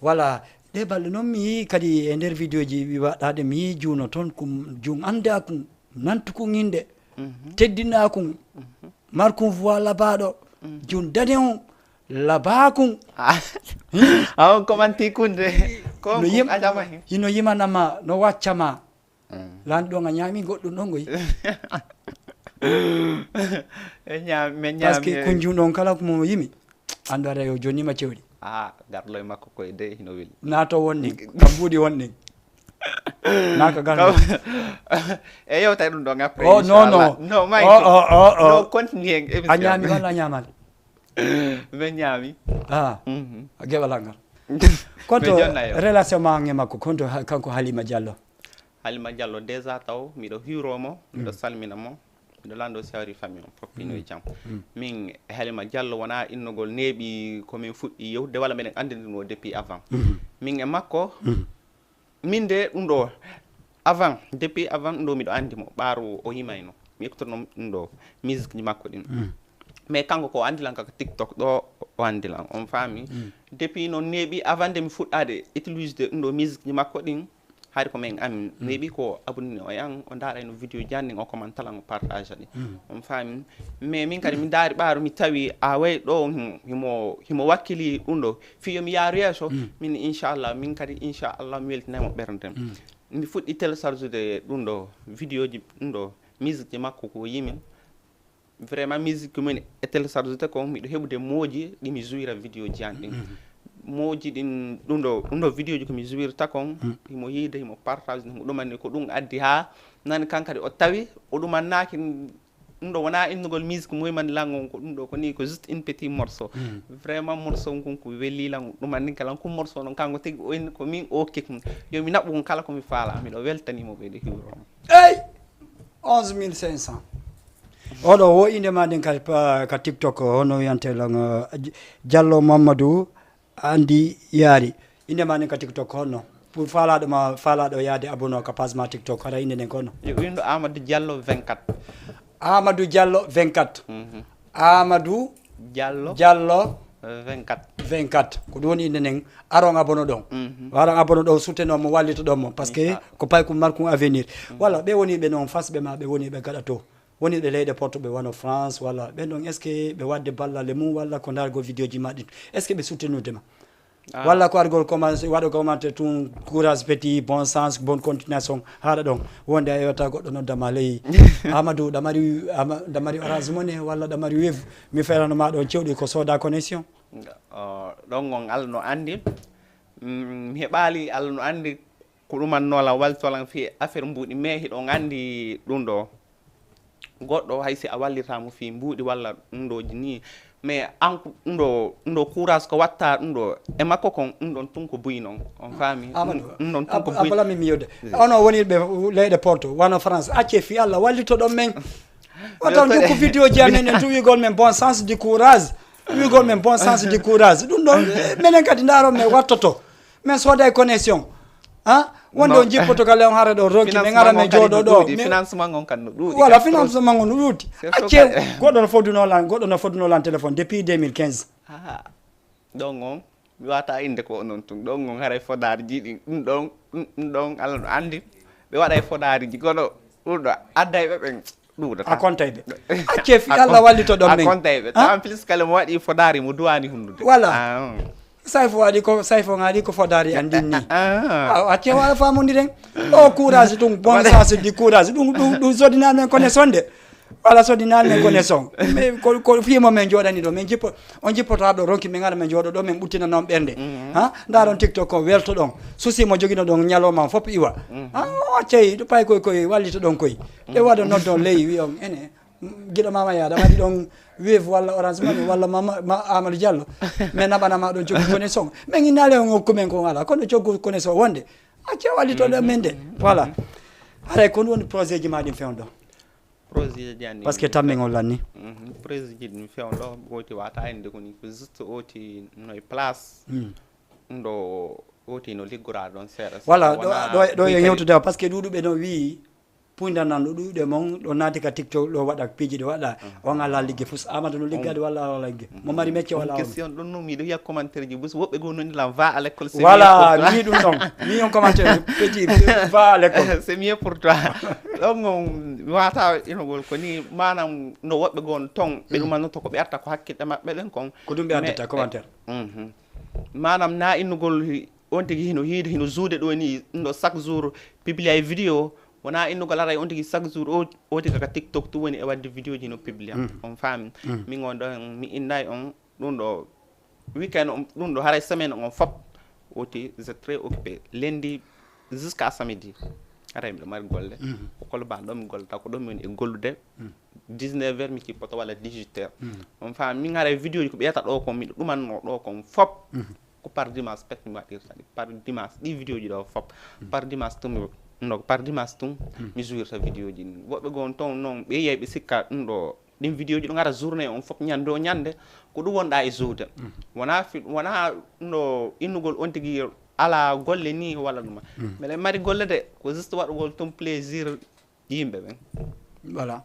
Voilà. Ɗe balɗe noon mi yii kadi e nder vidéo ji ɓi waɗɗaade, mi yii juuno toon kum juun anndaa kum, nantu kum innde, teddinaa kum, mar kum voix labaaɗo, juun dane on, labaa kum. Ah. Ah, on commenti kunde. Ko no yim-, ajama hen. Hino yimanama, no waccama. Laandi ɗon a ñaami goɗɗum ɗon goy. E ñaami, mi ñaami. Parce que kunjum ɗon kala ko mo yimi, anndu aɗa yo jonnima cewɗi. Ah, garlo e makko koye de hino weli. Naato won ɗin, kam mbuuɗi won ɗin. Naaka garlo. E yewtay ɗum ɗon après, oh, non, inchallah. Non. No, may oh, oh, oh, oh. No, continue en émission. A ñaami walla a ñaamaali? Min ñaami. Ah, a geɓalal ngal. Konto relation ma e makko, konto ha-, kanko Halima Diallo? Halima Diallo, déjà taw, miɗo hiwro mo, miɗo salmina mo, miɗo lanndo sawri famille on, fof ino e jam. Min e Halima Diallo wona innogol neeɓi ko min fuɗɗi yewtude, walla meɗen anndindirno depuis avant. Min e makko, min de ɗum ɗo, avant, depuis avant ɗum ɗo miɗo anndi mo, ɓaaru o yimayno. Mi ekkutorno ɗum ɗo, musique ji makko ɗin. Mais kanko ko o anndi lan ka TikTok ɗo, o anndi lan, on faami? Depuis noon neeɓi avant de mi fuɗɗaade utilisde ɗum ɗo musique ji makko ɗin, hari ko men amin. Neeɓi ko abonné o yan, o ndaarayno vidéo ji an ɗin, o commenta lan, o partage ɗi. On faami? Mais min kadi mi ndaari ɓaaru, mi tawi a way ɗo himo, himo, himo wakkili ɗum ɗo. Fii yo mi yaaru yeeso, min inchallah, min kadi inchallah mi weltinay mo ɓerndem. Mi fuɗɗi télécharge de ɗum ɗo, vidéo ji ɗum ɗo, musique ji makko ko yimin. Vraiment, musique ko min e télécharge te kon, miɗo heɓude mooji ɗi mi jouira vidéo ji an ɗin. Mooji ɗin, ɗum ɗo, ɗum ɗo vidéo ji ko mi jouirta kon, himo yiide, himo partage, himo ɗumani ko ɗum addi haa nani kan kadi o tawi, o ɗumannaaki ɗum ɗo wona innugol musique mo yimani lan on, ko ɗum ɗo ko ni ko juste une petit morceau. Vraiment morceau ngun ko weli lan, ɗumani kala ko morceau non kanko tigi o inni ko min o kek. Yo mi naɓu kon kala ko mi faala, miɗo weltanimo ɓeyde hiwro. Ey! Onze mille cinq cents. Oɗo wo innde ma nden ka, pa-, ka TikTok, hono wiyante lan, uh, J-, Diallo Mamadou Andi Yaari. Innde ma nden ka TikTok honno? Pour faalaɗo ma, faalaɗo yaade abonné ka page ma TikTok, hara innde nden ko honno? Yo innde Amadou Diallo vingt-quatre. Amadou Diallo vingt-quatre. Amadou Diallo. Diallo. Vingt-quatre. Vingt-quatre. Ko ɗum woni innde nden. Aron abonné ɗon. Aron abonné ɗon, soutenir mo, wallito ɗon mo. Parce que ko pay ko markun avenir. Walla ɓe woni ɓe non fans ɓe ma, ɓe woni ɓe gaɗa to. Woni ɓe leyɗe porto ɓe wano France, walla ɓen ɗon, est-ce que ɓe wadde ballale mum, walla ko ndargo vidéo ji ma ɗin? Est-ce que ɓe soutenirde ma? Walla ko argol commencé, waɗa commenté tun, courage petit, bon sens, bonne continuation, haɗa ɗon. Wonde a yewta goɗɗo nodda ma ley. Amadou, ɗa mari, ama-, ɗa mari Orange Money, walla ɗa mari Wave? Mi ferano ma ɗon cewɗi ko soda connexion. Oh, ɗon on Allah no andi. Mm, mi heɓali, Allah no andi. Ko ɗum annoolan wallitolan fii affaire mbuuɗi, mais hiɗon anndi ɗum ɗo, goɗɗo hay si a wallirtaa mo fii mbuuɗi walla ɗum ɗooji nii, mais an ko ɗum ɗo, ɗum ɗo courage ko watta ɗum ɗo e makko kon, ɗum ɗon tun ko buy non, on faami? Amadou, ɗum ɗon tun ko buy. Abala mi miyode. Ono woni ɓe leyɗe Porto, wano France, acce fii Allah wallito ɗon men. Wata on jokku vidéo ji amen en, tu wiigol men bon sens du courage. Wiigol men bon sens du courage. Ɗum ɗon, eh, menen kadi ndaaro men wattoto. Men sooday connexion. Ha? Wonde on jippoto ka leon hara ɗo ronki, men ngara men jooɗo ɗo. Financement on kan no ɗuuɗi. Voilà, financement on no ɗuuɗi. Acce, goɗɗo no fodduno lan, goɗɗo no fodduno lan téléphone depuis deux mille quinze. Ɗon on, mi wata innde ko onon tun. Ɗon on haray fodaari jiiɗi. Ɗum ɗon, ɗum, ɗum ɗon, Allah no anndi. Ɓe waɗay fodaari ji, kono ɗum ɗo adday ɓe ɓen ɗuuɗata. A kontay ɓe. Acce fii Allah wallito ɗon men. A kontay ɓe. En plus, kala mo waɗi fodaari mo duwani hunnude. Voilà. Ah, on. Sayfo waɗi ko, Sayfo ngaɗi ko fodaari an din ni. Ah. A, acce wala famondiren. O courage ɗum, bon sens du courage. Ɗum, ɗum, ɗum sodinal men connexion de. Wala sodinal men connexion. Mais ko, ko fii mo men jooɗani ɗo. Men jippo, on jippoto ɗo ronki men ngara men jooɗo ɗo men ɓuttina noon ɓernde. Ha? Ndaron TikTok ko welto ɗon. Souci mo jogino ɗon ñalawma fof iwa. Ha? O accay ɗo pay koy koy wallito ɗon koy. Ɓe waɗa noddon ley wi on ene. Giɗo mama yaada waɗi ɗon Wave walla Orange Money walla mama, ma, Amadou Diallo. Men naɓanama ɗon coggu connexion. Men innale on okku men kon ala. Kono coggu connexion wonde. Acce wallito ɗon men de. Voilà. Haray kon woni projet ji ma ɗin fewndo. Projet ji an. Parce que tammen on lanni. Mhm. Projet ji ɗin fewndo. Oti wata ende koni. Ko juste oti no e place. Mm. Ɗo oti no liggora ɗon seeɗa. Voilà, ɗo, ɗo, ɗo e yewtude, parce que ɗuɗuɓe no wi puyda nan ɗo ɗuɗe mon, ɗo naati ka TikTok, ɗo waɗa piiji ɗo waɗa. Mhm. On ala ligge fus. Amadou no liggade walla ala ligge? Mo mari métier walla on? Question ɗon no miɗo yiya commentaire ji bus, woɓɓe goo noni lan va à l'école, c'est voilà, mieux pour toi. Mi ɗum ɗon. Mi on commentaire, petit, va à l'école. C'est mieux pour toi. Ɗon on mi wata inogol ko ni, manam no woɓɓe goo ton, ɓe ɗum annoto ko ɓe arta ko hakkille maɓɓe ɗen kon. Ko ɗum ɓe addata commentaire. Mhm. Manam na innugol hi-, on tigi hino hiide, hino juude ɗo ni, ɗum ɗo chaque jour publier vidéo, wona innugol aray on tigi chaque jour o, o tigi ka TikTok tu woni e wadde vidéo ji no publier. Mm. On faami? Mm. Min on ɗon, mi innay on, ɗum ɗo weekend on, ɗum ɗo haray semaine on fop. Oti, je très occupé. Lundi jusqu'à samedi. Haray miɗo mari golle. Mm. Ko Colobane ɗo mi gollata, ko ɗo mi woni e gollude. Mm. Dix-neuf heures mi cippoto walla dix-huit heures. Mm. On faami, min haray vidéo ji ko ɓe yata ɗo ko miɗo ɗumanno ɗo kon fop. Mm. Ko par dimanche pet mi waɗirta ɗi. Par dimanche, ɗi vidéo ji ɗo fop. Mm. Par dimanche tun mi, no, par dimanche tun, mm, mi jouirta vidéo ji ɗin. Woɓɓe goo ton non, ɓe yiyay ɓe sikka ɗum ɗo, ɗin vidéo ji ɗo ngara journée on fop, ñande o ñande, ko ɗum wonɗa e joude. Mm. Wona fi-, wona no innugol on tigi ala golle ni walla ɗuma. Mm. Miɗen mari golle de, ko juste waɗugol tun plaisir yimɓe ɓen. Voilà.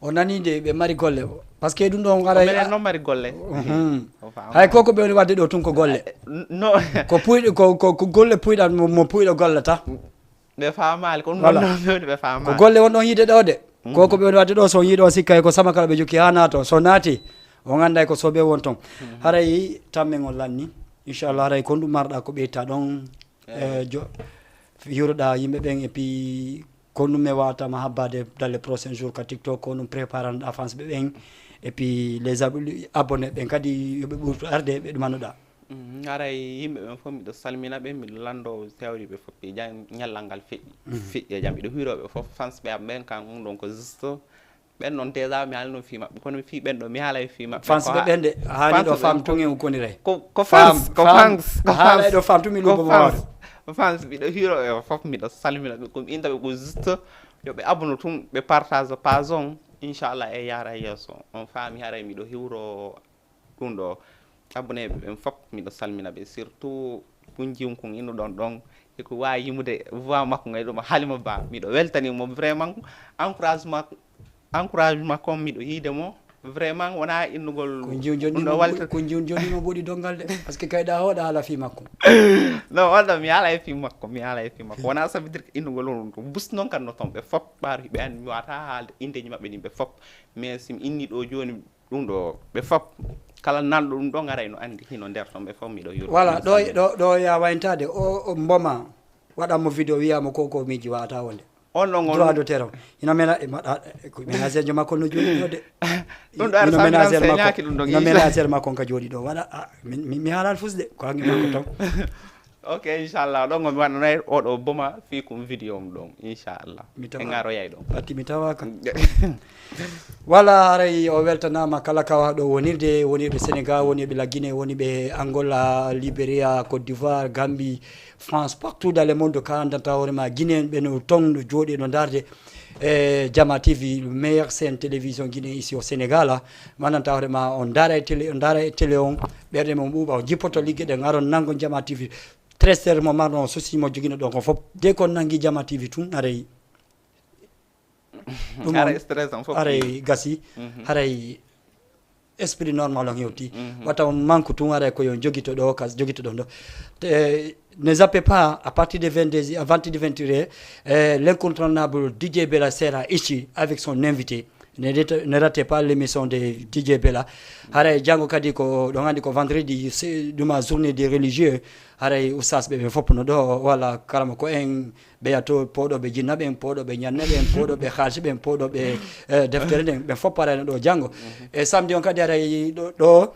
O nani de ɓe mari golle. Parce que ɗum ɗon ko ara minen noon mari golle. Mhm. O faama. Hay ko ko ɓe woni wadde ɗo tun ko golle. Eh, n-, no. Ko puyɗo, ko, ko, ko golle puyɗa mo, mo puyɗo gollata. Ɓe faamaali, ko ɗum ɗon, voilà, noon ɓe woni ɓe faamaali. Ko golle won ɗon yiide ɗo de. Mhm. Ko ko ɓe woni wadde ɗo, so on yiiɗo on sikka ko sama kala ɓe jokki haa naato. So naati, on annday ko soɓe won ton. Mhm. Haray tammen on lanni. Inchallah, haray kon ɗum marɗa ko ɓeyta ɗon. Eh, jo-, yuroɗa yimɓe ɓen, et puis ko ɗum mi wawata ma habbade dans les prochains jours ka TikTok, ko ɗum préparanoɗa fans ɓe ɓen, et puis les ab-, abonnés ɓen kadi yoɓe ɓurtu arde ɓe ɗumannoɗa. Mhm, haray yimɓe ɓen fof miɗo salmina ɓe, miɗo lanndo sewriɓe fof e jam, ñallal ngal feƴƴi. Mhm. Feƴƴi e jam, miɗo hiroɓe fof, fans ɓe am ɓen, kan ɗum ɗon ko juste. Ɓen noon déjà mi haalino fii maɓɓe, kono mi fii ɓen ɗo mi haalay fii maɓɓe. Fans ɓe ɓen de, a haali ɗo fam tun en koniray. Ko, ko fans, ko fans, ko fans. A haalay ɗo fam tun mi lubo mo wawde. Ko fans, miɗo hiiro ɓe fof, miɗo salmina ɓe, ko mi inta ɓe ko juste yo ɓe abonné tun, ɓe partage page on, inchallah e yaara yeeso. On faami haray miɗo hiwro ɗum ɗo abonné ɓe ɓen fof, miɗo salmina ɓe, surtout kun jiwnkun innuɗon ɗon, eko waawi yimude voix makko ngay ɗum Halima Ba. Miɗo weltani mo vraiment, encouragement, encouragement makko on miɗo yiide mo. Vraiment wona innugol ko jiwun joni ɗum ɗo mo walter. Ko jiwun joni mo ɓoɗi dongal de, parce que kayɗa hoɗa haala fii makko. Non, on ɗo mi haala e fii makko, mi haala e fii makko. Wona ça veut dire que innugol on ko bus non kan no ton ɓe fof ɓaaro ɓe anndi mi wata haalde indeji maɓɓe ɗin ɓe fof. Mais si mi inni ɗo joni ɗum ɗo ɓe fof kala nanɗo ɗum ɗo ngaray no anndi hino nder ton ɓe fof miɗo yurmo. Voilà, ɗo, ɗo, ɗo ya wayntade o, o mboma waɗanmo vidéo wiyamo ko, ko miiji wata wonde. On ɗon on droit d'auteur on. Ina mena, e, maɗa, e, ko ménagère makko no jooɗi ɗo de. Ɗum ɗo ara ina ménagère makko, ñaaki ɗum ɗon ina ménagère makko on ka jooɗi ɗo. Waɗa, a, mi, mi, mi haalani fus de, ko hangi makko taw. Ok, inchallah ɗon o mi waɗanay oɗo boma fii kun video on ɗon, inchallah. Mi En aroyay ɗon. Ati mi tawaka. Wala, haray o weltanama kala kawa ɗo wonirde, wonirɓe Sénégal, wonirɓe la Guinée, wonirɓe Angola, Liberia, Côte d'Ivoire, Gambie, France, partout dans le monde, ka andanta hoore ma Guinéen ɓe no ton no jooɗi no darde e Jama T V, le meilleur scène télévision guinéen ici au Sénégal. Mananta hoore ma on dara e télé, on dara e télé on, ɓerɗe mon ɓuuɓa, on jippoto ligge ɗen, aron nango Jama T V. Très cher mo marno souci mo jogino ɗon ko fof, de kon nangi Jama T V tun, aray ɗum on stress on fof aray gasi, haray esprit normal on hewti. Wata on manque tun, aray ko yo jogito ɗo, kas jogito ɗon ɗo. Ne zappez pas, à partir de vingt-deux, à partir de vingt-deux, euh, l'incontournable D J Bella sera ici avec son invité. Ne rate- ne ratez pas l'émission de D J Bella. Haray janngo kadi ko ɗon anndi ko vendredi, c'est ɗuma journée des religieux. Haray oustaz ɓe ɓe fof no ɗo, walla karama ko en ɓeya to, pooɗoɓe jinna ɓen, pooɗoɓe ñanne ɓen, pooɗoɓe haalsi ɓen, pooɗoɓe eh, deftere nden, ɓen fof parayno ɗo janngo. E samedi on kadi haray ɗo, ɗo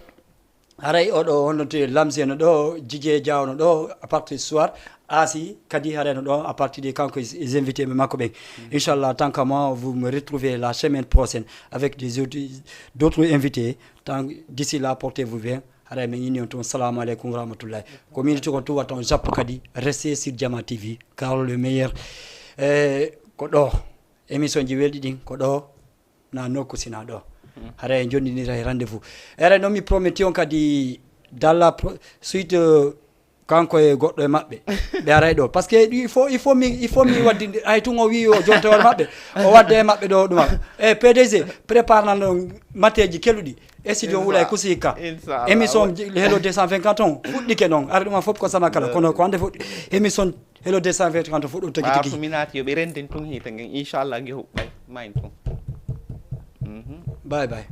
haray oɗo honno te lamse no ɗo, Jijee Jaaw no ɗo, à partir soir, Asi kadi haray no ɗo à partir de kanko e invité ɓe makko ɓen. Inchallah, tant qu'à moi, vous me retrouvez la semaine prochaine avec des autres, d'autres invités. Tant- D'ici là, portez-vous bien. Haray min inni on tun, salamu aleykum wa rahmatullahi. Ko min tigi on tun, watta on jappo kadi, restez sur Jama T V, car le meilleur eh, ko ɗo émission ji welɗi ɗin ko ɗo, na nokku sina ɗo. Haray en jondinira e rendez-vous. Haray noon mi prometti on kadi dans la pro- suite, euh, kanko e goɗɗo e maɓɓe ɓe aray ɗo, parce que il faut il faut mi il faut mi waddinde, ay tun o wi o jonta hoore maɓɓe, o wadda e maɓɓe ɗo ɗuma. E P D G, prépare nan ɗon mateji keluɗi e studio wulay kusi ka. Inchallah. Émission Hello deux cent vingt-quatre on fuɗɗike noon, ara ɗuma fof ko sama kala, kono ko hannde fuɗɗi émission Hello deux cent vingt-quatre on fuɗɗo tigi Ɓaawo tigi. Tun mi naati yo ɓe renndin tun hiite ngen, inchallah nge huɓɓay mayn tun. Mhm. Bye bye.